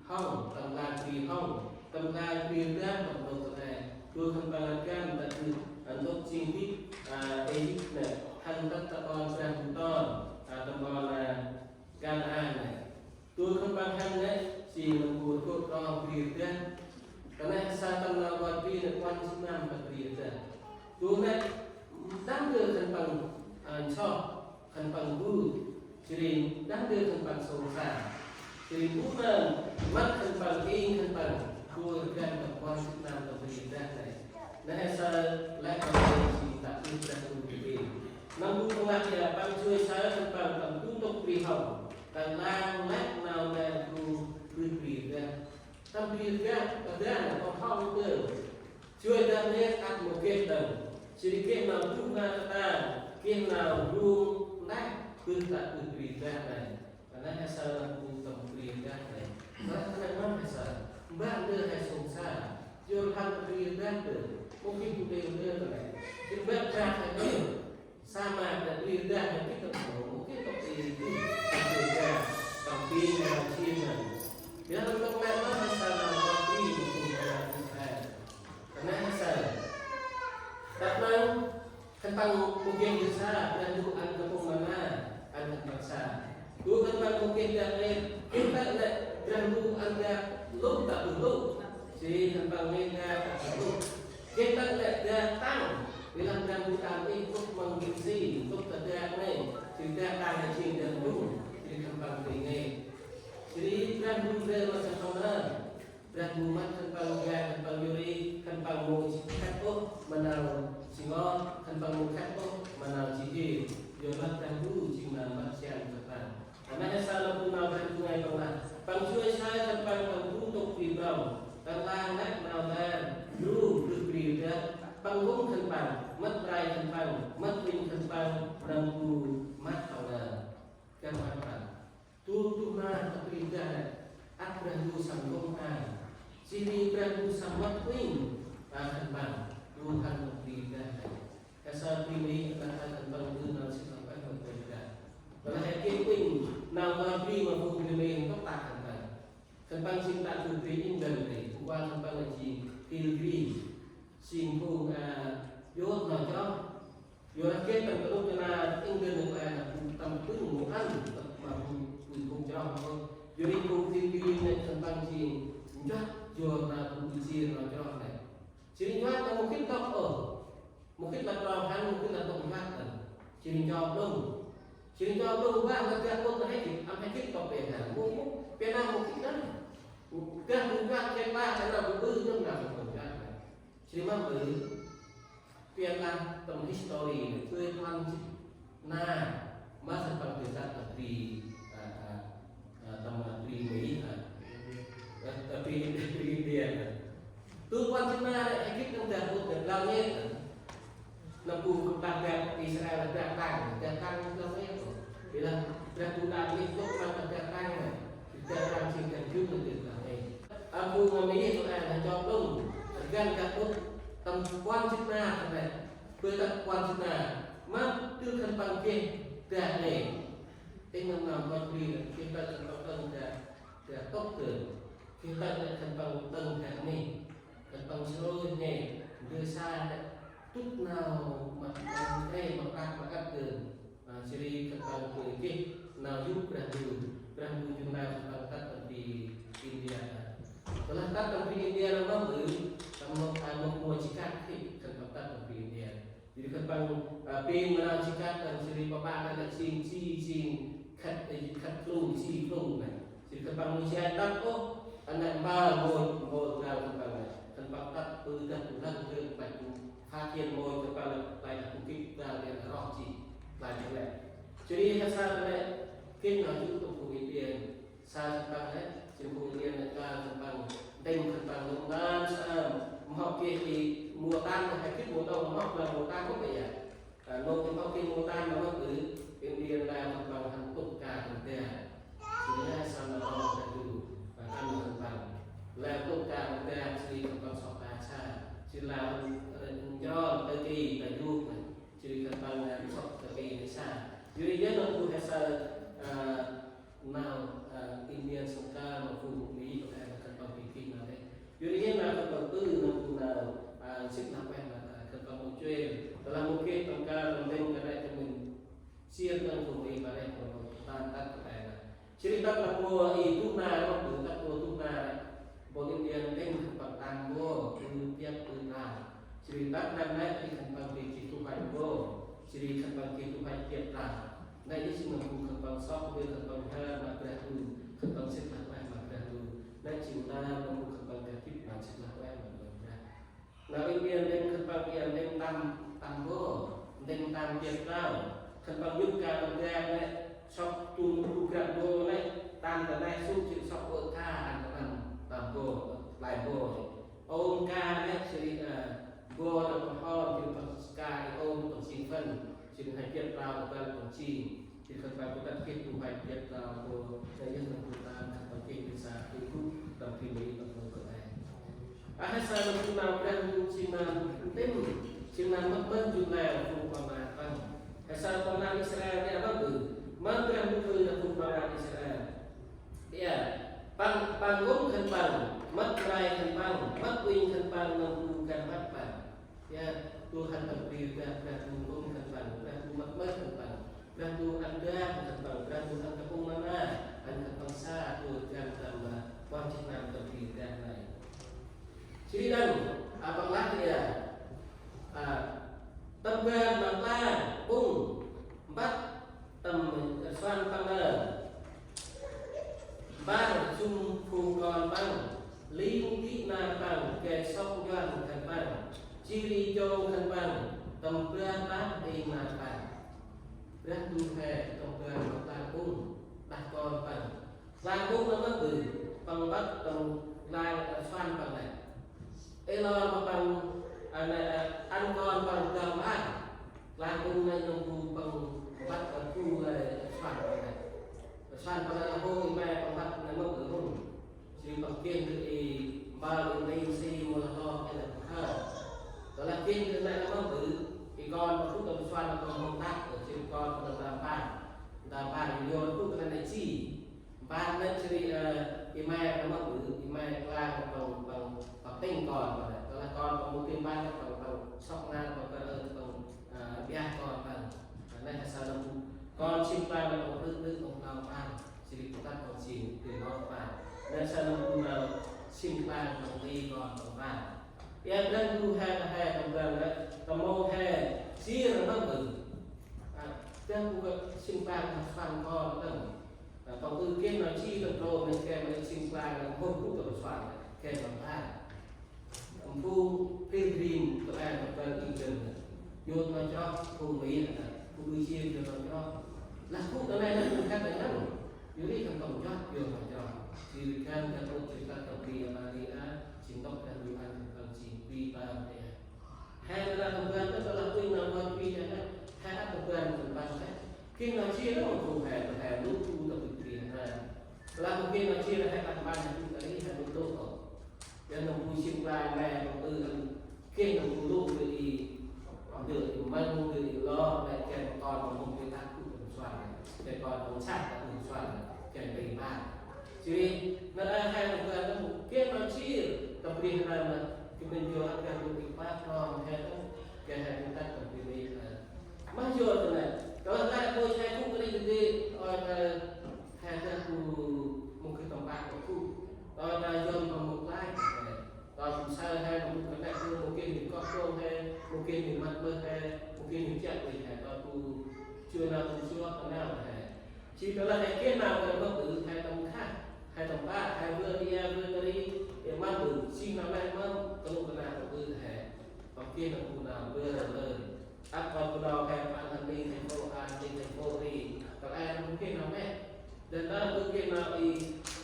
hŏng, tâm lan bri hŏng, tâm lan bri dak, tâm ntŭk tơ e. Phung khân păng găn, ta bri, ntŭk jêng bri, a, Êjip nĕ, hăn tât ta ƀon Brah Ndu ton, a, tâm ƀon, a, Kanaan nê. Tui khân păng hăn nê, si nâm bu rkôt trong bri rdah. Ta nê he saơ tâm nau rkôt bri nê puăn jât năm tâm bri rdah. Tui nê, đah ndơ khân păng, a, nsoh, khân păng bu, jêh ri đah ndơ khân păng sông sa. Jêh ri bu nơm, mât khân păng, êng khân păng, tui rkăng tâm puăn jât năm tâm bri rdah nê. Nê he saơ lĕ păng jêng si tă bơh Brah Ndu bri. Nâm bu păng lah ya păng joi saơ khân păng tâm du ntŭk bri hŏm. Tâm lang lĕ nau nê bu bri bri rdah. Tâm bri rdah, rdah nê păng hŏm tơ. Joi dah nê ăt mâu geh đŏng. Jêh ri geh nau du ma ta, geh nau rung lĕ bơh tă bơh bri rdah nê. Nê he saơ nâm bu tâm bri rdah nê. Nê he saơ. Mbah ndơ he sông sa. Yor hăn bri rdah ndơ. Mâu geh bu đêl ndơ nê. Jêh ri mbah rdah he ndơ. Sa ma nê bri rdah nê gĭt tâm sông. Mâu geh tâm bri rdah. Tâm bri rdah nê. Yor hăn tâm nê he saơ nâm bu bri ma phung nê. Nê he saơ. Tât nâng khân păng mâu geh ndơ sa, Brah Ndu ăn kơ phung mana, ăn khân păng sa. Gŭ khân păng mâu geh dak nê, geh dak nê, Brah Ndu ăn dak lŭ, dak lŭ. Jêh ri khân păng nê dak, dak lŭ. Geh dak nê, dak tăng. Bi lah Brah Ndu ăn ih tŭk măng gĭt si, tŭk ta dak nê. Jêh ri dak tăng nê jêng dak lŭ. Jêh ri khân păng tĭng nê. Jêh ri Brah Ndu ndơ ma khân păng nê. Brah Ndu mât khân păng, ga khân păng, yor ri khân păng mâu jêng khât ôh ma nau jêng ngŏ, khân păng mâu khât ôh ma nau jêng hê. Yor lah Brah Ndu jêng ma mât sian khân păng. Nê he saơ nâm bu nau Brah Ndu ngơi păng lah. Păng joi saơ khân păng tâm du ntŭk bri prŏng, tâm lang lĕ nau nê, ndrung bri bri rdah, păng gŭm khân păng, mât bri khân păng, mât ƀĭng khân păng, nâm bu mât păng nê. Khân păng păng. Du, du ma tâm bri rdah nê, ăt Brah Ndu săm gŭm ta. Jêh ri Brah Ndu săm mât uănh, ta khân păng, du hăn tâm bri rdah nê. Kasa bri Mê, ăt ta khân păng, du nau sĭt nau păng mât bri rdah. Tơlah he geh uănh, nau nau bri ma phung bri Mê, ntŭk ta khân păng. Khân păng jêng ta du bri England nê, bu kuăl khân păng nê jêng pilgrim. Jêng phung, a, yot nau chroh. Yor geh tâm kơnuk kơna England nê, a, tâm pưng mâu ăn, ma phung, phung, phung chroh nê. Yor ri phung pilgrim nê khân păng jêng nchuăt, yor nau phung ƀư jêr nau chroh nê. Jêh ri nchuăt nê mâu gĭt ntŭk ôh. Mâu gĭt ma trong hăn, mâu gĭt ma ntŭk nchuăt nê. Jêh ri ncho plŭng. Jêh ri ncho plŭng bah, ma gah mŭt nê he gĭt, ăn he gĭt ntŭk pe hăn. Mâu, mâu, pe nau mâu gĭt nê. Gah mŭt nchuăt, geh bah, pe nau mâu ƀư, nơm nau mâu nchuăt nê. Jêh ri ma ƀư. Pian lah tâm history nê, ƀư puăn jât na, ma khân păng dơi tât tâm bri, a, a, a, tâm, a, bri Mê, a, a, a, bri, bri India nê. Ƀư puăn jât na nê, he gĭt nâm dak mŭt nê, blau nhêt nê. Nâm bu kơplah dak Israel dak tăng, dak tăng blau nhêt nê. Bi lah Brah Ndu dak nhêt, ntŭk ma dak tăng nê. Dak tăng jêng dak jŭm nê, dak tăng nê. Ăp bu ngăn nê, tơ nê, nê ncho plŭng. Rgăn dak mŭt tâm puăn jât na nê. Ƀư tât puăn jât na, mât tơ khân păng geh dak nê. Êng nâm nau mât bri nê, geh tât khân păng đŏng dak, dak tŭk tơ. Geh tât nê khân păng đŏng dak nê. Khân păng srôi nê, ndơ sa nê. Tŭt nau ma, ma krê, ma prăk, ma ăt tơ. A, jêh ri khân păng geh nau yô̆ Brah Ndu. Brah Ndu yô̆ nau khân păng tât tâm bri India. Tơlah tât tâm bri India nê mâm ƀư, tâm mâp, a, mâp mâu jêng khât khĭ, khân păng tât tâm bri India. Jêh ri khân păng, a, pêng ma nau jêng khât, a, jêh ri pă pă nê jêng, jêng, jêng khât, a, khât plŭng, jêng plŭng nê. Jêh ri khân păng mâu jêng tât ôh, a, nê mpa mâu, mâu nau khân păng nê. Khân păng tât ƀư dah bu lăng rơ̆, ƀă bu Phát hiện mâu khân păng lai bu gĭt dah nê roh jêh, lai bu lĕ. Jêh ri he saơ nê, geh nau yô̆ tŭk bu India. Saơ khân păng nê, jêng bu India nê, ka khân păng, đêng khân păng, nông dân saơ, mâu hŏ geh i mâu tan, he gĭt mâu đŏng, mâu hŏ blang mâu tan, mâu bĕ ya. A, nông dân hŏ geh mâu tan, mâu hŏ ƀư, India nê, khân păng hăn tŭk ka khân păng. Jêh nê saơ nau rŏng ta du, nau ăn khân păng. Lĕ tŭk ka khân păng, jêh ri khân păng sŏk ta sa. Jêh ri lah, ơ, njrŏn, ta ki, ta yôk nê. Jêh ri khân păng, ơ, sŏk ta ki nê sa. Jêh ri yơh nâm bu he saơ, ơ, nau, ơ, India sông ka ma phung Mê, ơ, khân păng bi gĭt nau nê. Yor ri nê khân păng ƀư nâm bu nau, a, sĭt nau păng nê, a, khân păng mâu chuê. Tơlah mâu geh tâm ka, tâm đêng ka nê tâm mĭn. Siêr nâm bu Mê ma nê khân păng tan tât ta nê. Nây jêng nơm bu khân păng sŏk, bu khân păng hên ma Brah Ndu, khân păng sĭt lah ueh ma Brah Ndu. Nây jêng nơm bu khân păng gay gĭt ma sĭt lah ueh ma Brah Ndu. Nau ri biên đêng khân păng biên đêng tăm, tăm bô, đêng tăm biên trao. Khân păng yŭp ka tăm biên nây, sŏk tung bu grăp bô nây, tăm ta nây sŭk jêng sŏk ơ ka ăn ta nây, tăm bô, lai bô. Ôm ka nây, jêh ri, ơ, bô nây păng hon, jêh ri păng ka, ôm păng sĭn phân, jêh ri hai biên trao, ôbăl păng sĭn. Jêh khân păng kŭt tât gĭt bu hai biên trao bô, nây yơh nơm bu tăm, khân păng geh sa, geh gŭ, tâm phim nây, tâm nông kơ ai. A, he sa nơm bu nau Brah Ndu jêng nơm ntĭm, jêng nơm mât mơm jŭm leo phung ƀon lan păng. He sa ƀon lan Israel, ƀiă mâm ƀư, mâm Brah Ndu ƀư nơm phung ƀon lan Israel. Ƀiă, păng, păng ngŭm khân păng, mât mray khân păng, mât uănh khân păng, nơm bu găn mât păng. Ƀiă, Tuhan tâm bri Brah, Brah Ndu ngŭm khân păng, Brah Ndu mât mơm khân păng, Brah Ndu ăn dak khân păng, Brah Ndu ăn kapŭng mana, ăn khân păng sa, Tuhan găn tâm, a, ƀon jêh nơm tâm bri Brah nây. Jêh ri đŏng, a, păng lah ƀiă, a, tâm ban ma klang pŭng, mbăt tâm rsuan păng nơm. Bar jŭm phung kon păng, ling dĭ nar păng, gay sŏk njuăn khân păng, jêh ri jong khân păng, tâm bar đah đing nar păng. Brah Ndu he tâm ban ma klang pŭng, đah kon păng. Klang pŭng nơm mâm ƀư, păng mbăt tâm klang rsuan păng nây. Ê lor ma păng, a, nây, a, ăn kon păng dơm bar. Klang pŭng nây nơm bu păng mbăt, a, bu, a, rsuan păng nây. Rsuan păng nây hô i may păng mbăt nây mâm ƀư hŭn. Jêh ri păng geh ndơ i mbal i nti si mâu lah lor i nây păng hơ. Tơ lah geh ndơ nây nơm mâm ƀư, i kon păng khŭt tâm rsuan păng mâu tât, jêh ri kon păng dơm bar. Dơm bar yor khŭt nây nây ji. Bar nây jêh ri, ơ, i may păng mâm ƀư, i may klang păng, păng, păng tĭng kon păng nây. Tơ lah kon păng mâu tĭng bar, păng, păng sŏk nar, păng kơ, ơ, păng, ơ, biah kon păng. Nây he sa nơm bu kon sĭn păng nây păng rưh rưh păng nau păng. Jêh ri păng tât păng sĭn, tĭng nau păng. Nây sa nơm bu nau sĭn păng păng ti kon păng păng. Ƀiă Brah Ndu he, he păng păng nây, tâm mâu he, jêh nơm mâm ƀư. A, Brah Ndu gay sĭn păng nau păng kon păng. Ơ, păng ƀư geh nau ji tâm trôm nây, gay ma sĭn păng nau mâu gŭ tâm rsuan, gay ma păng. Phung pilgrim kơ ai ma păng i gân nây. Yôt nau chroh, phung Mi nây, phung ƀư jêng yôt nau chroh. Lah gŭ ta nây nây, phung khât nây nây. Yor ri khân păng chroh, yôt nau chroh. Jêh ri găn, găn ôp jêh tât tâm bri Maria, jêng ntŭk Brah Ndu ăn khân păng jêng bri păng nây. He nây lah tâm ban nây, tơ lah uănh nau ban bri nây nây. He ăt tâm ban khân păng nây. Geh nau ji nây, phung he, he lu tu tâm bri nây. Lah mâu geh nau ji nây, he ăt tâm ban, he tu ta ri, he lu tu. Yor nơm bu sĭn păng nây, păng ƀư ăn geh nơm bu lu ndơ i, ndơ i măng, ndơ i lor, nây geh ma kon păng mâu geh tât gŭ tâm rsuan, geh kon păng săk tât gŭ tâm rsuan, geh nti păng. Jêh ri, nây he nơm bu ăn nơm geh nau ji, tâm bri nây nây, geh mĭn yor ăt geh nơm i păng kon he nơm, geh he nơm tât tâm bri nây nây. Mâu yor ta nây, tơ lah nây, ôi, he gŭ ta ri ndơ, ôi, ta, he geh gŭ mâu geh tâm pă gŭ. Tơ lah yor păng mâu klach, Tơlah saơ he mâu geh nau, mâu geh nau kŏ tông he, mâu geh nau măt mơh he, mâu geh nau chiăp uănh he, tơlah bu jua nau tâm suăk ta nau he. Jêh tơlah he geh nau kơ mâu ƀư he tâm khah, he tâm pă, he vơ ri a, vơ ta ri, he mâu ƀư, jêh nau lĕ mâu, kơnuk kơna tâm ƀư he. Păng geh nau bu nau vơ lơn. Ăt kon bu nau he păng ăn nti thành phố A, nti thành phố ri. Tơlah he mâu geh nau mê. Dăn nau mâu geh nau i,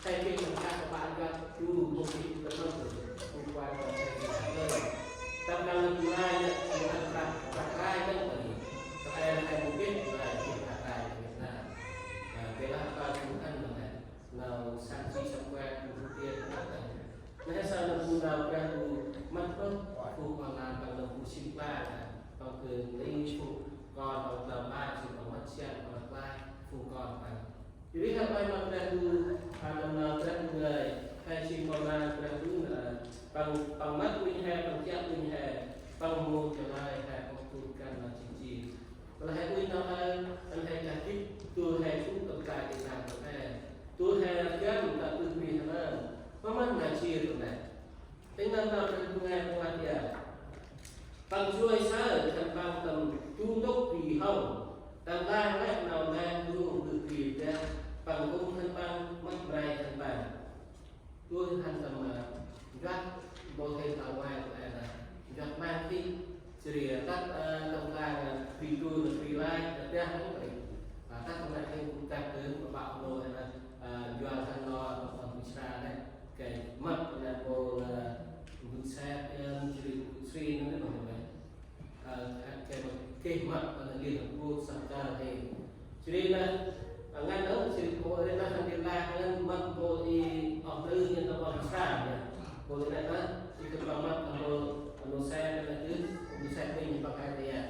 he geh nau kah kơ pă găp du, mâu geh tâm nau du, bu kuăl kơ he geh nau. Tâm nau bu nau nê, bu nau kah, kah rai nê, bu nau. Kah rai nê, he mâu geh nau rai, geh kah rai nê, Việt Nam. Nê, bê lah kah bu nau nê, nau săn si săn kuăl, bu hŭt yơh, nê. Nê, he saơ nau bu nau Brah Ndu măt mơh, bu kuăl nê, păng nau bu sĭn păng nê, păng geh nti bu kon, păng tâm pă, sĭn păng măt sian, păng kuăl, bu kon păng. Jêh ri he uănh ma Brah Ndu, a, tâm nau Brah Ndu ngơi, he sĭn păng ma Brah Ndu ngơi, păng, păng măt uănh he, păng chiăp uănh he, păng mâu chalơi he, păng tŭ găn nau jêng jêng. Tơlah he uănh nau he, ăn he gah gĭt, tơl he sŭk tâm tai ti nang tâm he. Tơl he găn ta bơh bri he nơm, păng măt nau jêr tâm he. Tĭng nơm nau Brah Ndu ngơi păng lah ya. Păng joi saơ khân păng tâm du ntŭk bri hŏng. Tâm lang lĕ nau nang du bri dak, păng ŭnh khân păng, mât mray khân păng. Tui hăn tâm, ơ, njuăt bol hên tao ngoai lĕ njuăt mang khĭ. Jêh ri, ơ, tât, ơ, tâm lang, ơ, bri tu nơ bri lai, ơ, dak nơ bri. Ơ, tât tâm lang hên gŭ găp dơm, bă bă nô hên, ơ, njuăl hăn lo, ơ, bri sra lĕ. Kei mât nơ bol, ơ, bri sep, ơ, jêh ri bri sri nơ nơ bri. Ơ, kei mât, kei mât, ơ, Liên Hợp Quốc săk kal hên. Jêh ri nơ, ơ, ngăn ơ, jêh ri bol ri nơ, hăn Liên Lạc ngăn mât bol i, ơ, tư nhân tâm bol sra nơ. Bol ri nơ, jêh ri tâm mât tâm bol, ơ, nô sep nơ tư, nô sep nơ ñu păng ai tê a.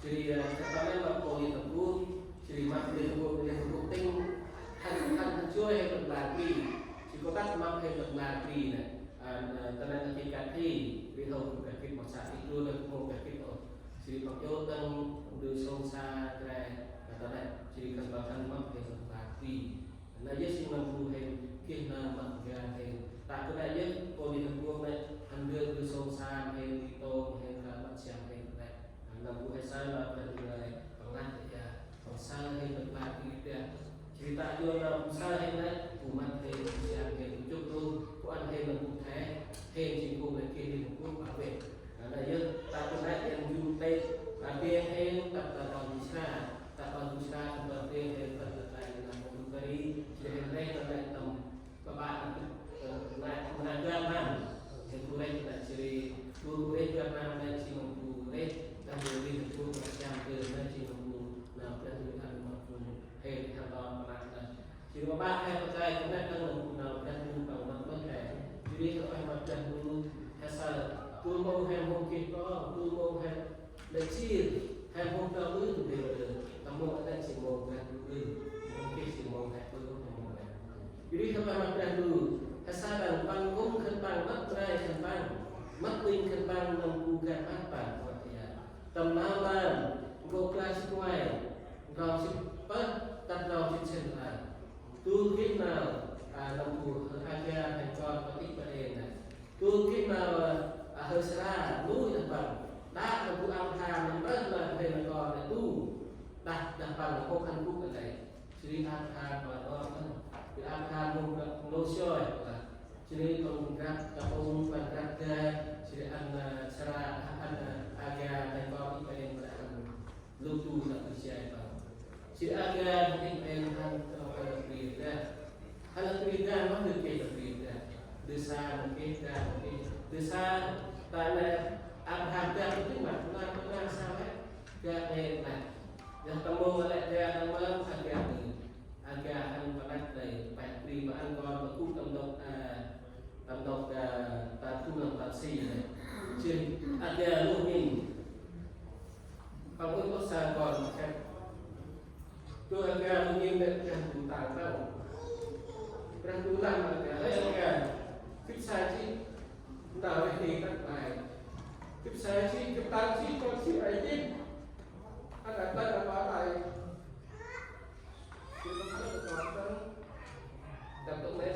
Jêh ri, ơ, sep nơ mât bol Liên Hợp Quốc, jêh ri mât Liên Hợp Quốc, Liên Hợp Quốc tĭng, hăn, hăn, hăn joi hên tâm lang bri. Jêh ri kâo tât mât hên tâm lang bri nơ. Ơ, ơ, tâm lang bri kăt hi, bri hông kăt gĭt mât sa, i tu nơ mât kăt gĭt ôh. Jêh ri păng jô tăng du sông sa kre, kata nê, jêh ri khân păng hăn mât hên tâm lang bri. Nê yơh jêng nâm bu hên, geh nơm mât ga hên. Ta kơ nê yơh, bol Liên Hợp Quốc nê, hăn du, du sông sa hên, i tông hên, kơ mât siam hên, nê. Nâm bu hên sa, nê, păng lah, ya. Păng sa hên tâm lang bri dak. Jêh ri ta yua nâm bu sa hên nê, bu mât hên, bu siam hên, bu chŭk rôm, bu ăn hên nâm bu the, hên jêng bu lĕ geh Liên Hợp Quốc bảo vệ. Nê, nê yơh, ta kơ nê yang du tê, ta geh hên, ta, ta ƀon bri sra, ta ƀon bri sra, ta ƀon geh hên, ta, ta, ta, nâm bu kari, jêh hên lĕ, ta lĕ tâm Bă bă nơh, ơ, nơh, nơh găp nơh. Hên gŭ rêh nơh jêh ri, gŭ, gŭ rêh găp nơh nơh jêng nơh gŭ rêh, ta gŭ rêh gŭ rêh jam gŭ nơh jêng nơh gŭ, nơh Brah Ndu ăn ma gŭ, hên hăn lon ma nơh. Jêh ri bă bă he pa kai kơ nơh đăng nơh gŭ nơh Brah Ndu păng nơh mơh he. Jêh ri kơ he ma Brah Ndu, he saơ, gŭ mông he mông geh kon, gŭ mông he Lĕ jêh, he mông plơ̆ ƀư tu bêl bêl, tâm mông lĕ jêh mông Brah Ndu ƀư, mông geh jêh mông he ƀư, mông he. Jêh ri khân păng ma Brah Ndu, he saơ đăng păng kŭm khân păng, mât mray khân păng, mât ƀĭng khân păng, nâm bu geh mât păng, mât ya. Tâm nau lam, nkô̆ kla jê̆t ngoai, ndrong jê̆t pơh, tât ndrong jê̆t sĭn lai. Tu gĭt nau, a, nâm bu, a, Agar, he kon, păng ih păng ê nê. Tu gĭt nau, a, hơi sra, nuih đah păng. Đă nâm bu Abraham nâm rơh lơn hên nau kon nê tu. Đah, đah păng nâm hŏk ăn gŭ kơ lĕ. Jêh ri Abraham păng rŏ nơh. Jêh ri Abraham mông nô sioi păng. Jêh ri păng grăp, păng păng grăp ga. Jêh ri ăn, a, Sara, ăn, a, Agar, nê kon ih păng rŏ ăn. Lôch du nau bri jai păng. Jêh ri Agar nê ih păng ăn, a, ăn bri dak. Hăn bri dak, mâm geh bri dak. Dơi sa mâm geh, dak mâm geh. Dơi sa, ta nê Abraham dak mâm geh mât, nau, nau sa lĕ. Dak nê nê. Yơh tâm mông lĕ dak nê mâm, Agar nê. Agar hăn păng năk nê, păng bri păng ăn kon, păng gŭ tâm nôk, a, tâm nôk, a, ta gŭ nâm ta si nê. Jêh ri Agar lôh ngên. Păng ŭch ôh sa kon ma khât. Tơ Agar lôh ngên lĕ Brah Ndu tang păng. Brah Ndu lah ma Agar, "Hơi Agar, gâp saơ jêh nau rêh rêh tât nai. Gâp saơ jêh, gâp tât jêh, kon jêh Aê Diê. Ăn a tât a pa tai." Jêh ri păng tât a pa tai. Tât tông nê.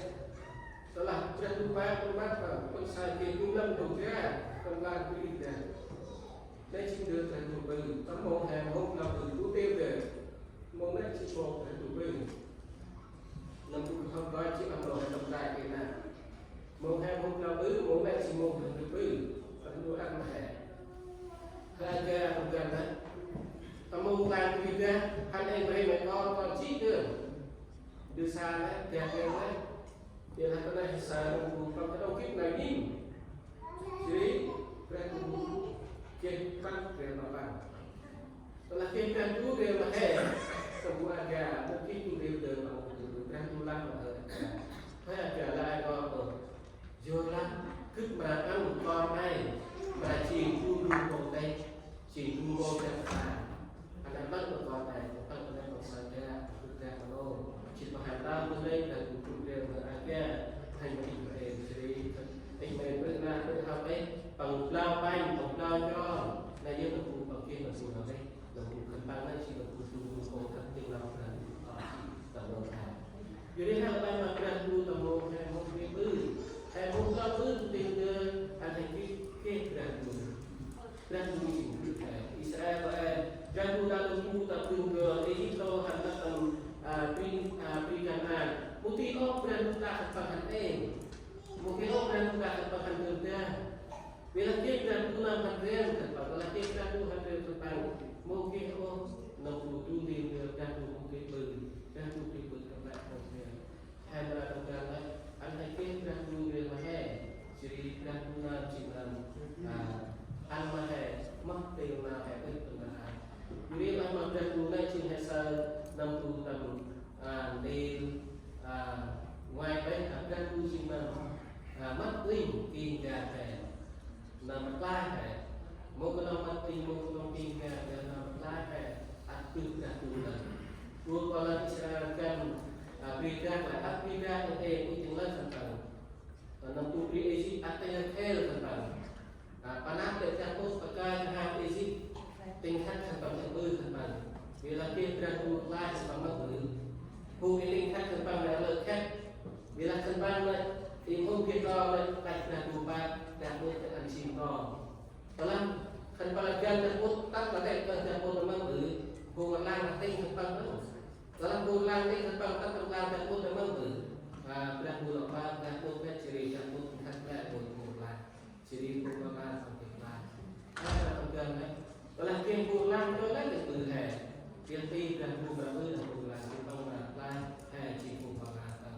Tơlah Brah Ndu păng păng mât păng, păng saơ geh du lăm dô ga, păng lah bri dak. Nê jêng ndơ Brah Ndu ƀư, tâm mông he mông plơ̆ ƀư, tu têl ƀư. Mông nê jêng mông Brah Ndu ƀư. Nâm bu khân păng jêng ăn lôh he tâm tai kê na. Mông he mông plơ̆ ƀư, mông nê jêng mông Brah Ndu ƀư. Brah Ndu ăn ma he. Hơi Agar mông găn nê. Tâm mông lang bri dak, hăn ê brei ma kon, kon jêh gơm. Dơi sa nê, dak nê nê. Ƀiălah ta nê he saơ nâm bu păng kơt ôh gĭt nau ngên. Jêh ri, Brah Ndu geh păng, geh ma păng. Tơlah geh Brah Ndu geh ma he, tâm bu Agar, mâu geh du geh dơn ma mâu geh du, Brah Ndu lah ma he. Hơi Agar lah Agar ôh. Yorlah gâp mra ăn kon nê, mra jêng du lu mông nê, jêng du mông Brah Ndu. Ăn nơh mât ma kon nê, mât ma nê păng saơ dak, gâp dak ma nô. Jêh păng hăn tơm nê, dak gâp gŭ dak ma Agar, hên ma Ismael, jêh ri Ismael ƀư nơh, ƀư hao ê, păng blao păng, păng blao njrong. Nê yơh nơh bu păng geh nơh bu nơh ê, nơh bu khân păng nê, jêng nơh bu du Bi lah geh Brah Ndu nơm hăn reng khân păng, bi lah geh Brah Ndu hăn reng khân păng, mâu geh ôh nơm bu du ntil ndơ Brah Ndu mâu geh ƀư, Brah Ndu geh ƀư tâm lĕ hăn reng. He mra tâm ban lĕ, ăn he geh Brah Ndu reng ma he, jêh ri Brah Ndu nơm jêng nơm, a, ăn ma he, mât têl nau he ƀư tâm ban. Jêh ri lah ma Brah Ndu nơm jêng he saơ nơm bu tâm, a, ntil, a, ngoai bĕ, a, Brah Ndu jêng nơm, a, mât uănh king ga he. Nơm mât klaih he. Mâu knŏng mât tĭng, mâu knŏng king ga, ga nơm mât klaih he. Ăt bơh Brah Ndu nơm. Ƀư păng lĕ Israel găn, a, bri dak lĕ ăt bri dak nê tê, ƀư tĭng lĕ khân păng. A, nơm bu bri Êsip ăt tĭng lĕ khêl khân păng. A, panăp lĕ dak ƀŭt pakơi kơhap Êsip. Tĭng khăt khân păng, tĭng ƀư khân păng. Bi lah geh Brah Ndu klaih khân păng mât ƀư. Phung i tĭng khăt khân păng lĕ lơ khăt. Bi lah khân păng lĕ, i mhŭm geh trong lĕ, klaih Brah Ndu pă, dak ƀŭt lĕ ăn jêng trong. Tơlah khân păng găn dak ƀŭt, tât ma lĕ kơh dak ƀŭt nơm mât ƀư, phung rlang tĭng khân păng ƀư. Tơlah phung rlang tĭng khân păng tât ma rlang dak ƀŭt nơm mât ƀư. A, Brah Ndu lŏ pă, dak ƀŭt lĕ jêh ri dak ƀŭt khăt lĕ ƀŭt phung rlang. Jêh ri phung rlang păng geh klaih. A, tâm ban lĕ. Tơlah geh phung rlang, tơlah geh ƀư he. Geh ti Brah Ndu mra ƀư phung rlang, jêh ri păng mra klaih he jêng phung rlang păng.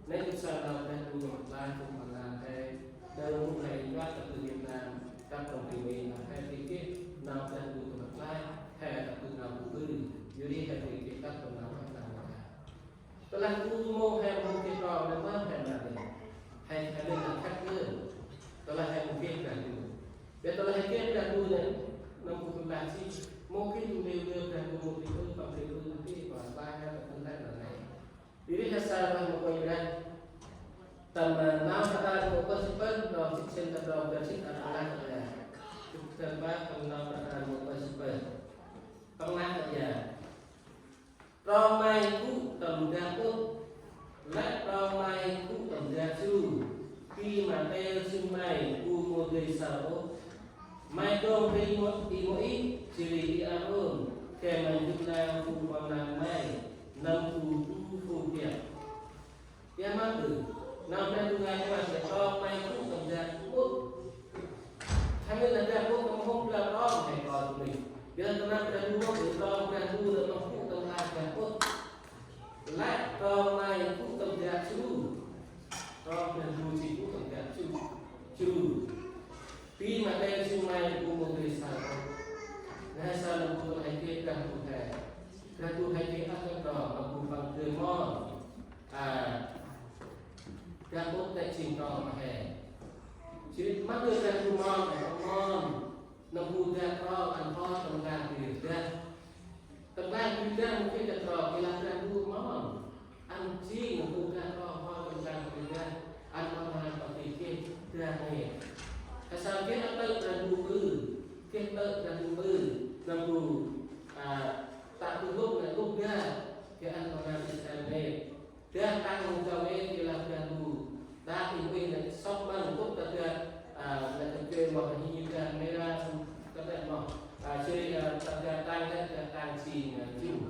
Nê gĭt sa nau Brah Ndu mra klaih phung rlang he. Đơ mŭ he, nđa ta ƀư Việt Nam, ta tâm ƀư Mỹ, he ti geh nau Brah Ndu mra klaih, he ta ƀư nau bu ƀư, yor ri he ti geh ta tâm nau mra klaih. Tơlah bu mâu he mâu geh trong nê mơ he nđa nê. He, he nê nđa khăt nê. Tơlah he mâu geh Brah Ndu. Bê tơlah he geh Brah Ndu nê, nơm bu tâm ban jêh, mâu geh du ntil ndơ Brah Ndu mâu geh ƀư, păng geh ƀư, geh păng klaih he, ta ƀư nê nđa nê. Yor ri he saơ ma Kôranh Brah. Tâm, ơ, Nau Brah Ndu mrô pơh jât pơh, trong jât sĭn tât trong bar jât, ăt păng lah kơt aơ. Jât pơh, tâm Nau Brah Ndu mrô pơh jât pơh. Păng lah kơt aơ. Trong May gŭ tâm dak ŭch, lĕ trong May gŭ tâm dak jru, bi ma tel jŭm May bu mâu dơi saơ ôh. May dŏng bri Y-Môis, jêh ri Y-Arôn, gay ma njŭn nau phung ƀon lan May, nâm bu du phung biăp. Biăp ma ƀư, nau Brah Ndu ngơi ma ƀư trong May gŭ tâm dak ŭch. Khân may lah dak ŭch tâm hông blau trong he kon bunuyh. Biăp tâm nau Brah Ndu ma ƀư trong Brah Ndu lĕ ma gŭ tâm dak ŭch. Lĕ trong May gŭ tâm dak jru. Trong Brah Ndu jêng gŭ tâm dak jru. Jru. Bi ma tel jŭm May bu mâu dơi saơ ôh. Nê saơ nơm bu tâm he geh Brah Ndu he. Brah Ndu he geh ăt trong ma bu păng dơi mon. A, dak ŭch lĕ jêng trong ma he. Jêh ri ma dơi Brah Ndu mon, a, păng mon. Nơm bu dak trong ăn hŏ tâm ban bri dak. Tâm ban bri dak mâu geh dak trong, bi lah Brah Ndu mon. Ăn jêng nơm bu dak trong hŏ tâm ban bri dak. Ăn hŏ ma păng geh dak nê. He saơ geh ăt tơ̆ Brah Ndu ƀư. Geh tơ̆ Brah Ndu ƀư. Nơm bu, a, ta ƀư lŭk nê lŭk dak. Geh ăn hŏ ma Israel nê. Dak tăng mâu gao ê, bi lah Brah Ndu. Dak i mui nê sŏk măng gŭ ta dak, a, nê kơ čuê mâu hi dak mê ra sŏk ta dak mâu. A, jêh ri, a, ta dak tăng nê, dak tăng jêng, a, jŭm.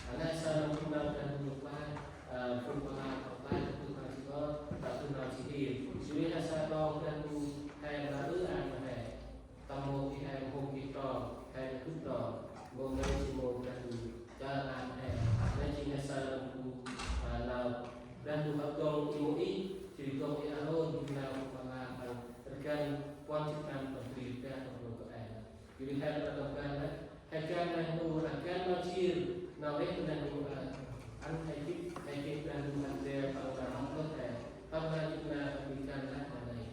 A, nê saơ nơm bu nau Brah Ndu klaih, a, phung ƀon lan klaih, ta ƀư nau jêh ôh, ta ƀư nau jêh ri. Jêh ri he saơ trong Brah Ndu he mra ƀư ăn ma he. Tâm mâu geh he mâu geh trong, he gŭ trong, mâu nây jêng mâu Brah Ndu, char ăn he, nây jêng he saơ nơm bu, a, nau Brah Ndu hŏ dŏng Y-Môis, jêh ri dŏng Y-Arôn, jêh ri nau bu ma la păng rgăn puăn jât năm tâm bri Brah Ndu kơ he. Jêh ri he mra tâm ban lĕ, he găn neh ntu, a, găn nau jêr, nau rêh neh ntu, a, ăn he gĭt, he geh Brah Ndu hăn reng păng nau mât he, tâm nau jât năm, a, găn neh ntu nây.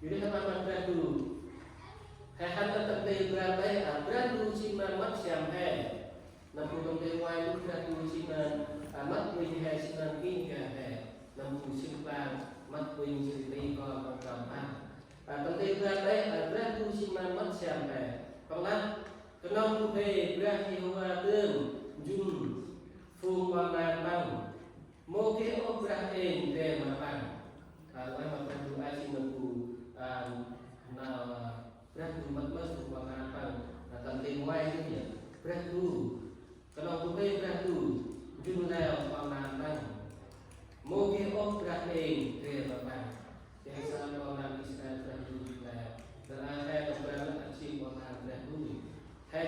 Jêh ri he mra mât Brah Ndu. He hăn tâm ntil Brah Ndu, a, Brah Ndu jêng nơm mât siăm he. Nơm bu tâm ntil ngoai gŭ Brah Ndu jêng nơm, a, mât uănh he, jêng nơm king ga he. Nơm bu sĭn păng mât uănh jêh ri ti kon păng kơm păng. A, tâm ntil Brah Ndu, a, Brah Ndu jêng nơm mât siăm he. Păng lah, knŏng du huê Brah Yêhôva dơm njŭn phung ƀon lan Păng. Mâu geh ôh brah êng dre ma Păng. A, ngoai ma Brah Ndu a jêng nơm bu, a, nau, a, Brah Ndu mât mơh phung ƀon lan Păng, a, tâm ntil ngoai gĭt yơh. Brah Ndu, knŏng du huê Brah Ndu njŭn leo ƀon lan Păng. Mâu geh ôh brah êng dre ma Păng. He saơ ƀon lan Israel Brah Ndu njŭn leo. Nar aơ he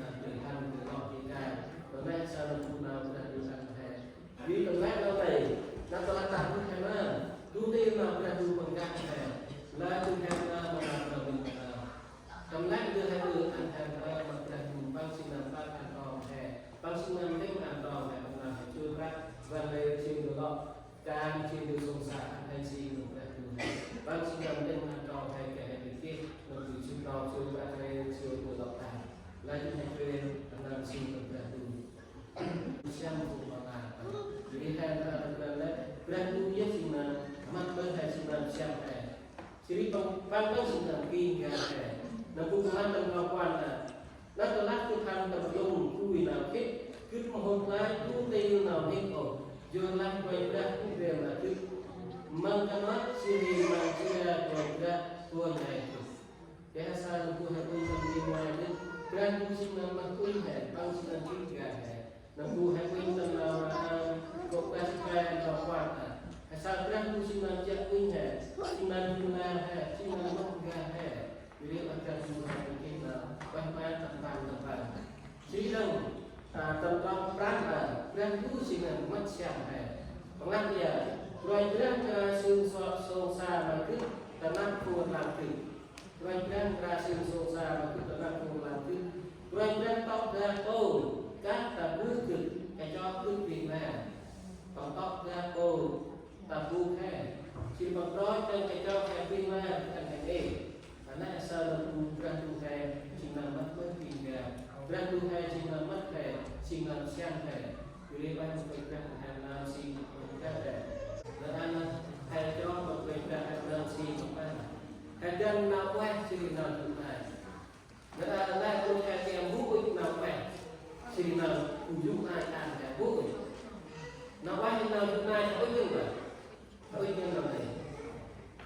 nau dơi hăn dơi lŏ i kan. Nau nây saơ nau bu nau Brah Ndu ăn he. Ƀiă tâm lĕ nau nây, nau tơlah ta gŭ he nơm, du ntil nau Brah Ndu păng ngăn he, lơi dơi he nơm ma nau nơm mĭn nơm. Tâm lĕ dơi he ư ăn he nơm ma Brah Ndu păng sĭn nơm păng ăn trong he, păng sĭn nơm tĭng ăn trong he, păng nơm he joi prăk, wan lĕ siăm he. Jêh ri păng, păng nơm sĭn nơm king ga he. Nơm bu păng nơm tâm rao kuan a. Nơm tơlah gâp hăn tâm rlung gui nau khĭt, gâp mâu hôm lơi du ntil nau mhĭk ôh. Yorlah Kôranh Brah gŭ ndrel ma gâp. Măng kơt nơt jêh ri măng jra Kôranh Brah tuan he gâp. He saơ nơm bu he uănh tâm ri ma gâp. Brah Ndu jêng nơm mât uănh he, păng jêng nơm king ga he. Nơm bu he uănh tâm nau ma, a, kô̆ klas pe nau kuăl a. He saơ Brah Ndu jêng nơm chiă uănh he, jêng nơm jŭr nau he, jêng nơm mât ga he. Jêh ri ăt Brah Ndu he uănh geh nau ueh ma tâm ban tâm ban. Jêh ri đŏng, a, tâm trong prăm a, Brah Ndu jêng nơm mât siăm he. Păng lah ya, Kôranh Brah nkra sưng so, sông sa ma gâp, ta năp phung lam gâp. Kôranh Brah nkra sưng sông sa ma gâp, ta năp phung lam gâp. Kôranh Brah ntŭk dak pô, kah ta bơh gâp, kachok gâp bêng ma. Păng ntŭk dak pô, ta bôk he. Jêh ri păng trôch đŏng kachok he bêng ma, đŏng he nê. Aơ nây saơ nơm bu Brah Ndu he, jêng nơm mât mơh bêng ga. Brah Ndu he, jêng nơm mât he, jêng nơm siăm he. Jêh ri ueh ma Kôranh Brah he nơm si Kôranh Brah he. Nơm aơ nơm he chroh ma Kôranh Brah he nơm si Kôranh Brah. He dăn nau ueh jêh ri nau jŭk nai. Nơm aơ nơm he tiăm bu ŭch nau ueh jêh ri nau jŭk nai ăn he bu ŭch. Nau ueh nau jŭk nai he ŭch jêng nơm. He ŭch jêng nơm nê.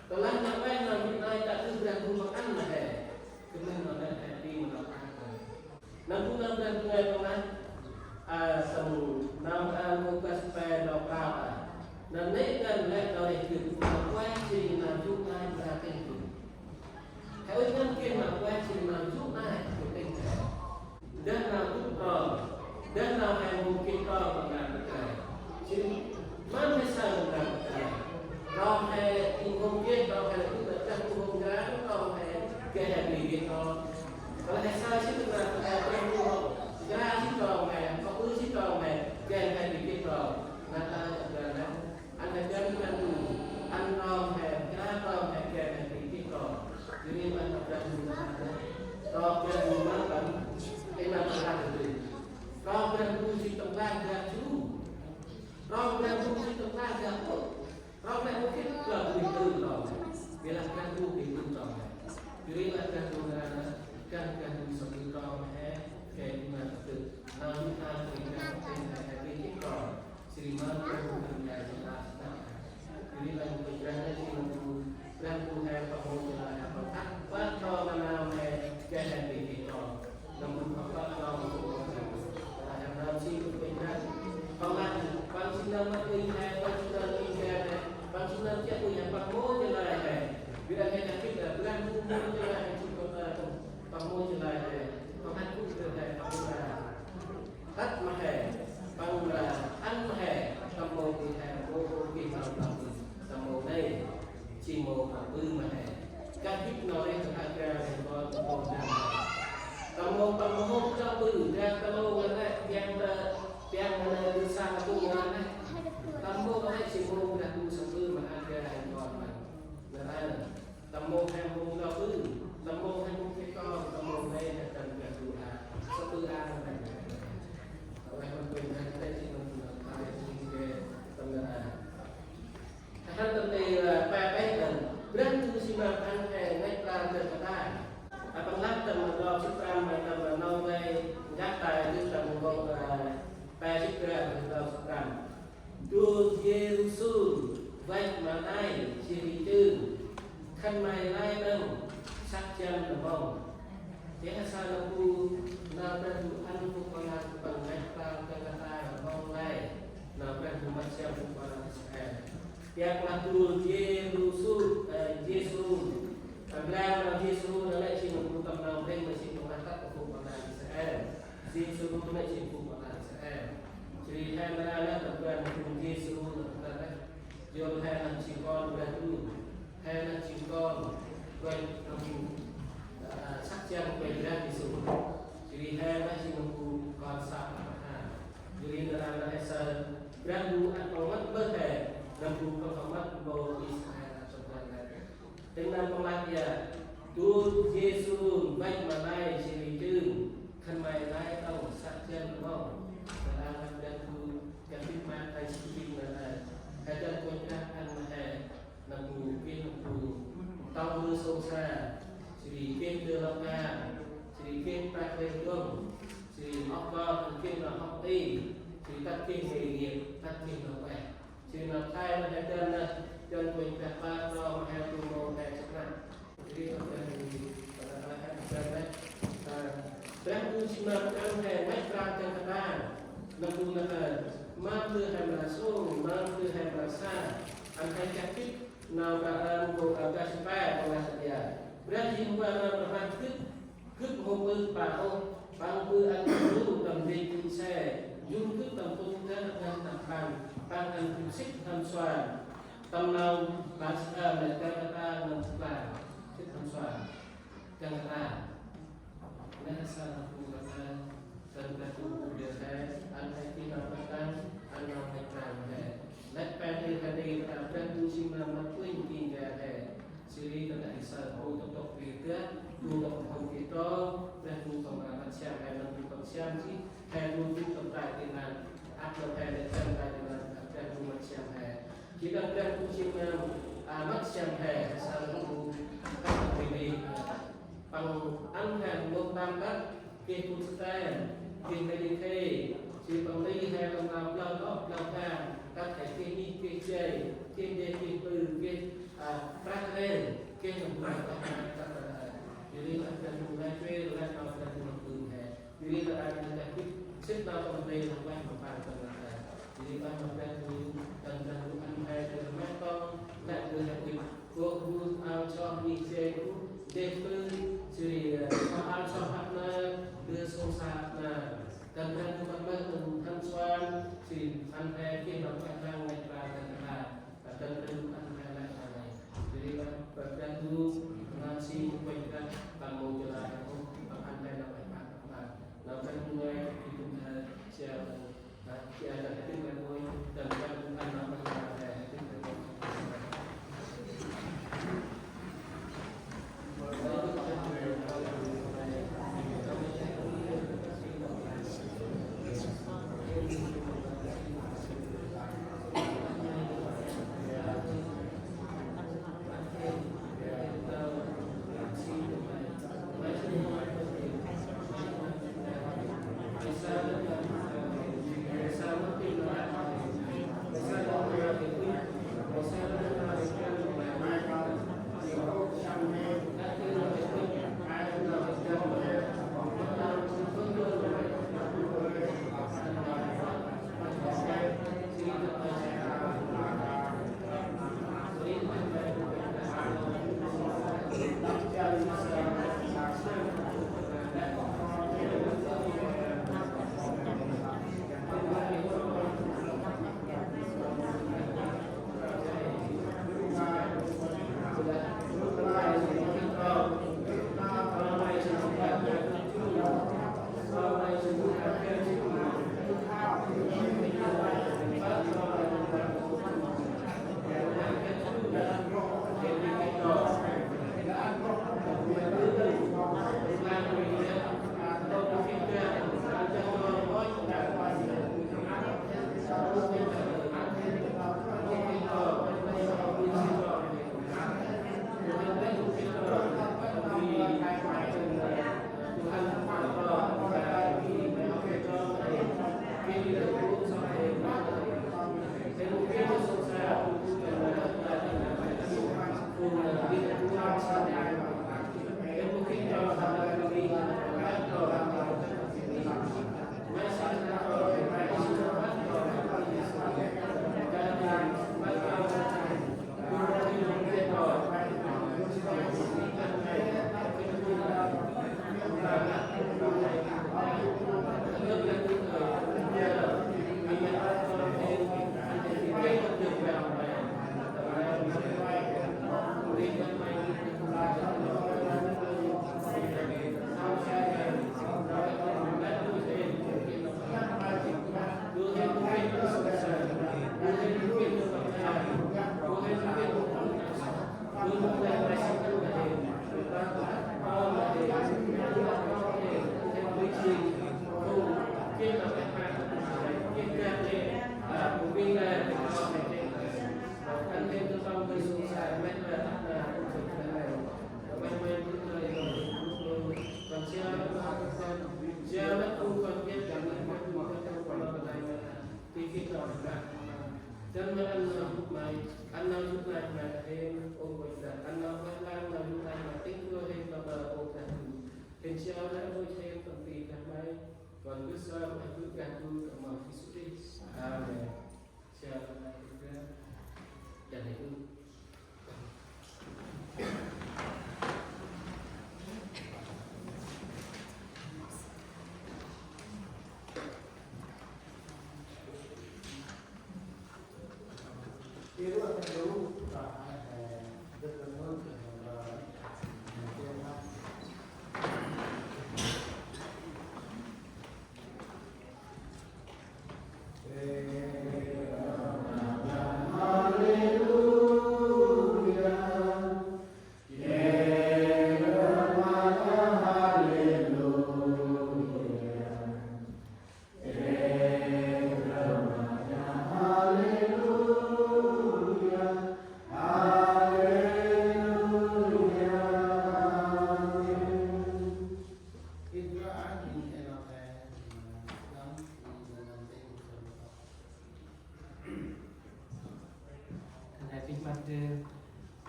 Tơlah nau ueh nau jŭk nai ta ư Brah Ndu păng ăn ma he. Kơt nơm nau nê he ti ma nau ueh. Nơm bu nơm Brah Ndu ngơi păng lah, a, tâm nau ăn kô̆ klas pe nau prao a. Nơm nê ngăn lĕ nau rêh gâp nau ueh jêh ri nau jŭk nai mra kêng gâp. He ŭch ngăn geh nau ueh jêh ri nau jŭk nai gâp kêng gâp. Dah nau gŭ trong, dah nau he mâu geh trong păng nau gâp kơi. Jêh ri mâm he saơ nau gâp kơi. Trong he i mâu geh trong he gŭ ta dah mâu hôm gra trong he geh he bri geh trong. Kăl he saơ jêh nau gâp kơi, trong mâu gra jêh trong he, kŏ ư jêh trong he, geh he bri geh trong. Nau ta gâp kơi nau. Ăn he găn Brah Ndu, ăn trong he, gra trong he, geh he bri geh trong. Jêh ri ăn Brah Ndu nau he. Trong Brah Ndu mâm păng, ê nau păng lah bri. Trong Brah Ndu jêng tâm lah gah jru. Trong Brah Ndu jêng tâm lah gah ŭch. Trong lĕ mâu geh, gah bri ư trong. Bi lah Brah Ndu bri ư trong. Jêh ri lah Brah Ndu nau, găn Brah Ndu sa ư trong he, geh nau tât. Nau nê ăn bri geh trong he, he bri geh trong. Jêh ri mâm Brah Ndu bri nau jêh nau. Jêh ri lah Kôranh Brah he jêng nơm bu Brah Ndu he păng mâu jêh lah he păng ăt. Păng trong nau he geh he bri geh trong. Nơm bu păng păng trong nơm bu păng trong. Lah he nơm si Kôranh Brah. Păng lah păng jêng nơm mât uănh he, păng jêng nơm king ga he, păng jêng nơm chiă uănh he, păng mâu jêh lah he. Bi lah he ăt gĭt lah Brah Ndu mâu jêh lah he jêng Kôranh Brah. Păng mâu jêh lah he. Păng ăt gŭ ndrel he, păng mra. Tât ma he, păng mra, ăn ma he, tâm mâu geh he, mâu geh nau tâm, tâm mâu nê, jêng mâu tâm ƀư ma he. Kah gĭt nau rêh tâm agra rêh kon tâm mâu dăn. Tâm mâu tâm mâu hôm tâm ƀư, dăn tâm mâu ngăn lĕ, piăng tơ, piăng ngăn lĕ, ƀư sa ƀư ngăn lĕ. Tâm mâu nê, jêng mâu Brah Ndu sa ƀư ma agra rêh kon ma. Nơm aơ. Tâm mâu he mâu tâm ƀư, tâm mâu he mâu geh trong, tâm mâu nê he tâm Brah Ndu a, sa ƀư a nơm he. Tơlah mâu geh nê he jêng nơm nơm ta jêng geh tâm nơm a. He hăn tâm nê, a, pe pe nơm, Brah Ndu jêng nơm ăn he ngăch pran dơm kơt a. A păng lah tâm nơm sĭt prăm, a tâm nơm nê, ngăch ta jêng tâm nơm, a, pe sĭt prăm, nơm sĭt prăm. Dôl Yêrusalem văch ma nai jêh ri chưng, khân may lơi đŏng săk jăn rmông. Jêh ri saơ nơm bu nơm Brah Ndu ăn phung ƀon lan păng ngăch pran dơm kơt a rmông lơi, nơm Brah Ndu mât siăm phung ƀon lan Israel. Ƀiălah dôl Yêrusalem, ơ, Yêsu. Tâm nau Yêsu nơm lĕ jêng nơm bu tâm nau rêh ma jêng nơm ngăch tât phung ƀon lan Israel. Yêsu nơm lĕ jêng phung ƀon lan Israel. Jêh ri he nơm nau lĕ tâm ban phung Yêsu nơm nau lĕ. Yor he nơm jêng kon Brah Ndu. He nơm jêng kon Brah Ndu. Ơ, săk jăn Brah Yêsu. Jêh ri he nơm jêng nơm bu kon sa Abraham. Jêh ri nơm nau lĕ he saơ Brah Ndu ăt păng mât bơh he. Nơm bu păng mât bơh Israel tâm ban lĕ. Tĭng nơm păng lah ya, dôl Yêsu văch ma nai jêh ri chưng, khân may lơi đŏng săk jăn rmông. Nơm nau lĕ Brah Ndu găn bĭt ma thai sĭt bĭt ma thai. He dăn Kôranh Brah ăn ma he, nơm bu geh nơm Tông mơ sông sa, jêh ri geh ndơ lŏng kan, jêh ri geh prăk rêh dŏng, jêh ri oh kon, geh nau hŏk ti, jêh ri tât geh nghề nghiệp, tât geh nau ueh. Jêh ri nau khlay nau he dăn nơh, dăn Kôranh Brah bar trong, he du mông, he săk năp. Jêh ri nau dăn nơh, nau he dăn nơh. Brah Ndu jêng nau ăn he ngăch pran dăng kata. Nơh bu nơh, ma ndơ he mra sông, ma ndơ he mra sa, ăn he kah gĭt nau ta ăn gô ta kah sơpai ta lah sơtia. Brah Yêhôva nơh rvăt gĭt, gĭt mâu ƀư kpă ôh, păng ƀư ăn gâp tâm ndrêch gŭ se, yŭn gâp tâm phung dah dah tâm păng, păng ăn gâp sĭt hăn suan. Tâm nau ƀă sơm nơh dăng kata nơh klang, sĭt hăn suan. Dăng kata. Nơh sa nơh bu nơh he, dăn Brah Ndu bu dơi he, ăn he geh nau ƀă tăng, ăn nau ngăch pran he. Lĕ pe dơi he dơi kata Brah Ndu jêng nau mât uănh king ga he. Jêh ri kata Êsai bu tŭk tŭk bri dah, bu tŭk hŏm geh trong, Brah Ndu tâm mra mât siam he, nơh bu tâm siam jêh, he bu bu tâm tai tị nạn, ăp nơh he lĕ tâm tai tị nạn, Brah Ndu mât siam he. Jêh dăn Brah Ndu jêng nau, a, mât siam he, sa nơh bu, a, bri bri. Păng ăn he mâu tăm tât, geh phung Satan, geh Mêlikhê, jêh păng ti he tâm nau blau lŏ, blau kan, tât he geh nhih, geh jay, geh ndeh, geh pư, geh, a, prăk rêh, geh nơh bu nơh tât, tât, tât, tât. Jêh ri lah Brah Ndu lah chuê, lah nau Brah Ndu lah pư he. Jêh ri ta ăn he geh gĭt, sĭt nau tâm rêh lah ueh ma păng tâm nau he. Jêh ri ƀă ma Brah Ndu, dăn Brah Ndu ăn he dơi rmeh tŏng, lĕ dơi he gĭt. Gô bu ao soh nhih jay bu, ndeh pư, jêh ri, ơ, soh ao soh hăp nơh, dơi sông sa hăp nơh. Dăn Brah Ndu mât lơh tâm hăn suan, jêh ri ăn he geh nau ƀă tăng ngăch pran dăng kata. Dăn Brah Ndu ăn he lĕ nau nây. Jêh ri ƀă, ƀă Brah Ndu, nau si mâu ƀơ̆ng kăt, păng mâu jêh lah, păng ăn he nau ƀă tăng, păng. Nau Brah Ndu ngơi, gĭt tâm he, siam,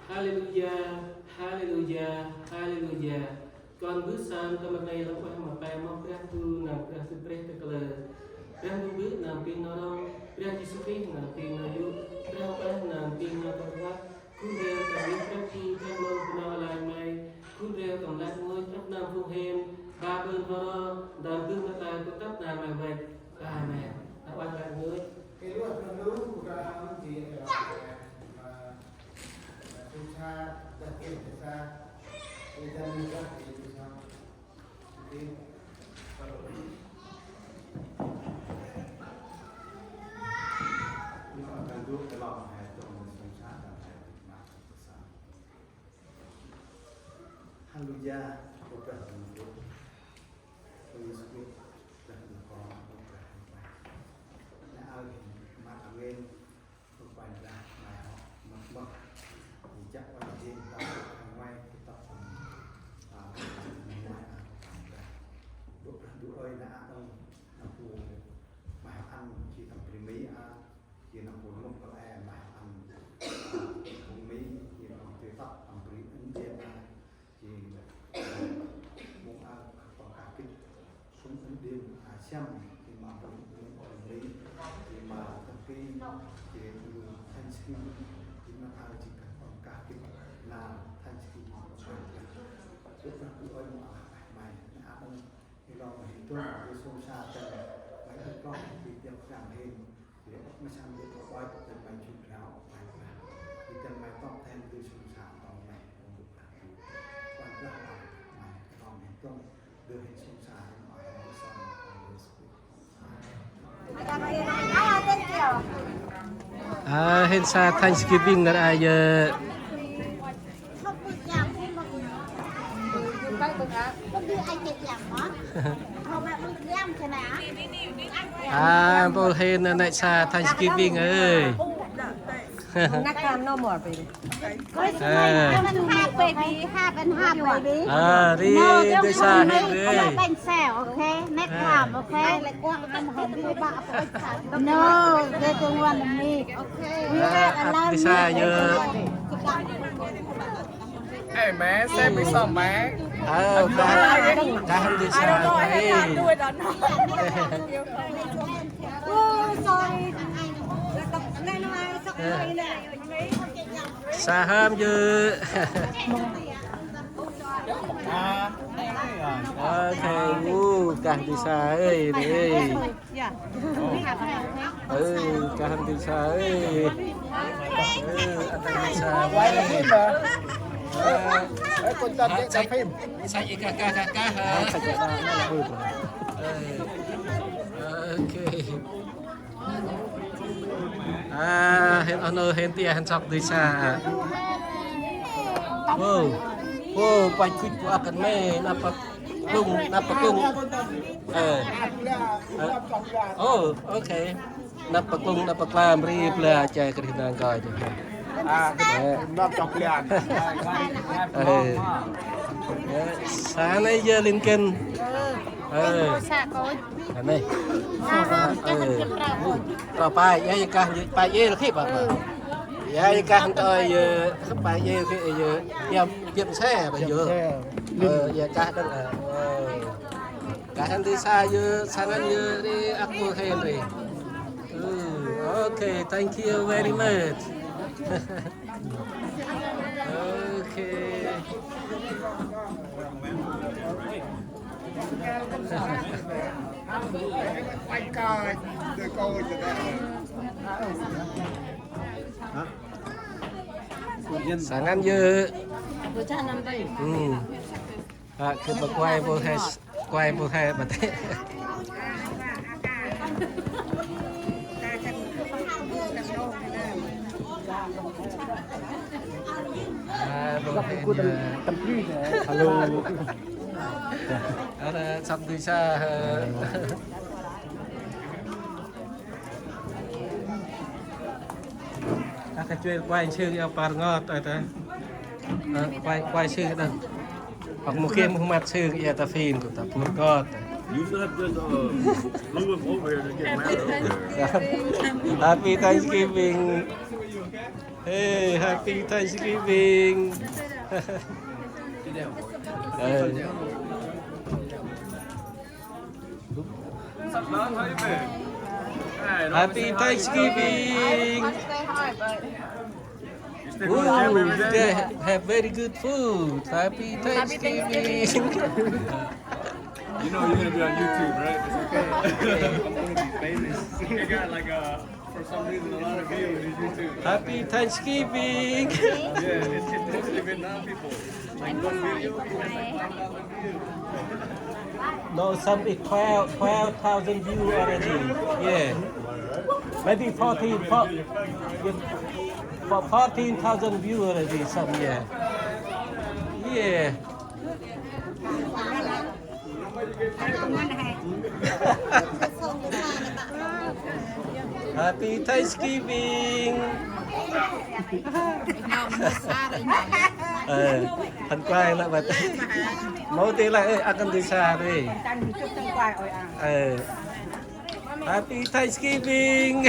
Haleluya, haleluya, haleluya. Kon mbơh sơm tâm rnê lŏng ueh ma Pe, ma Brah Ndu, nơm Brah Ndu breh ta kalơ. Brah Ndu mbơh nơm ping nơm rŏng, Brah Yêsu Krist nơm ping nơm yô̆, Brah Huêng Ueh nơm ping nơm tâm rnglăp. Khul rêl tâm rnê Brah Ndu, Brah Ndu Bunong alai May, khul rêl tâm lăp ngơi, ăp nơm phung hên, ba bơh nơm rŏng, dăn mbơh ma ta, kơtăp nơm May văch. Amen. Ta ueh lăp ngơi. Ê, lu ăp nơm lu, kơ ăn jêng, ê, ê, ê, Sông Sa, Dak Kênh, Sa, Ê Dăn, Dak Kênh, Sa. Ê, Haleluya, Kôranh Brah, Kôranh Brah. Kôranh Brah, Kôranh Brah. Nau aơ hên măt amen. Kôranh Brah, May hŏ mât mơh. Jêh ri ueh jêng ta hŏ hăng May, ta hŏ hăng, a, May, a, Kôranh Brah. Bơ̆ Brah Ndu ơi, nau aơ đŏng, nau bu May hŏ ăn jêh tâm bri Mi, a, jêh nau bu mŭk kăl e May hŏ ăn, a, bu Mi, jêh nau bu tât tâm bri Ân Điên, a, jêh mông a khăp păng kah gĭt sŭng Ân Điên, a, siăm, jêh ma bri Ân Điên, jêh ma tâm bri, jêh bu Thanksgiving, jêh ma a jêh khăp păng kah gĭt nau Thanksgiving. Bơ̆ Brah Ndu ơi, mâu a May, nau aơ đŏng, ê lŏng ma hên dơm, ê sông sa dơm, May ŭch kloh, ê biăp răng hên, ê ŭch ma săn ê ŭch uănh, dơm May jŭ rao, May Brah. Ê dơm May tŏp then, ê sông sa tŏp May, ơ Bơ̆ Brah Ndu. Kôranh Brah, May, ê lŏng ma hên dơm, ê hên sông sa, ê ma hên dơm, ê sông sa. A, hên sa Thanksgiving nar aơ. A, mpôl hên nây sa Thanksgiving ơi. Next time, no more, baby. Christmas, half and half, baby. Half and half, baby. A, ri, no, dơi sa hên ri. Bánh xèo, okay? Next time, okay? No, they don't want the meat. Okay. We have a lot of meat. Dơi sa yơ. Hey, man, save me some, man. Ơ, kah, kah hên dơi sa. I don't know, I don't know, I don't know. Oh, sorry. Sa hom yơ. Ok, u, kah dơi sa ơi, ri. Ơ, kah dơi sa ơi. Ơ, ăn dơi sa ơi. Ơ, ơ, con trai chạy phim. Sa i kah, kah, kah, kah, hả? Ơ, ok. A, hên oh nô, hên ti a, hên sŏk dơi sa. Wow. Wow, pach kuch bu akan me, năp paklŭng, năp paklŭng. Ơ. Ơ. Oh, ok. Năp paklŭng, năp paklam, ri bla, chai kri nang koi. A, năp paklam. Ơ. Ơ, sa nây yơ Lincoln. Ơ. Sa nây. Ơ. Rau pai, ya, ya kah, pai, ya, khi ba, ba. Ya, ya kah, ntoi, ya, pai, ya, khi, ya, ya, piên xe, ba, ya. Ơ, ya kah, đăng, ơ. Kah hên dơi sa, ya, sa ngăn, ya, ri, aku, hên, ri. Ơ, ok, thank you very much. Ok. Sa ngăn yơ. Ơ. Ha, kơ ba quay vô he, quay vô he ba tê. A, vô he. Hello. Ơ, săk dơi sa, ơ. Ơ, kah chuêl quay sư yau păr ngot, ơ, ta. Ơ, quay, quay sư đăng. Hoặc một kia một mặt sư, ya ta phim của ta pur ngot. You should have just, uh, flew him over here to get mad over here. Happy Thanksgiving. Hey, happy Thanksgiving. Hey. Happy Thanksgiving. Ooh, they have very good food. Happy Thanksgiving. You know you're gonna be on YouTube, right? It's okay. I'm gonna be famous. You got, like, a, for some reason, a lot of views on YouTube. Happy Thanksgiving. Yeah, it's, it's mostly Vietnam people. Like, one video, it's like five thousand views. No, some is twelve, twelve thousand views already. Yeah. Maybe fourteen, four, for fourteen thousand views already, some, yeah. Yeah. Happy Thanksgiving. Ơ, hăn kuai lah băt. Mâu tê lah, ơ, akan dê sa rê. Ơ. Happy Thanksgiving.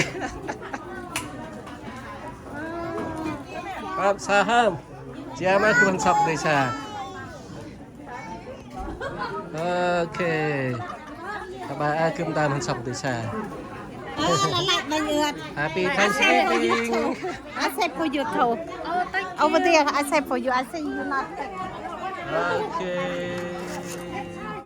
Ăp sa hâm. Chia ma kuan sŏk dê sa. Ok. Ba a kưm đam hăn sŏk dê sa. Ơ, lah lah, ba yơt. Happy Thanksgiving. I send for you too. Oh, thank you. Over there, I send for you. I send you not. Ok.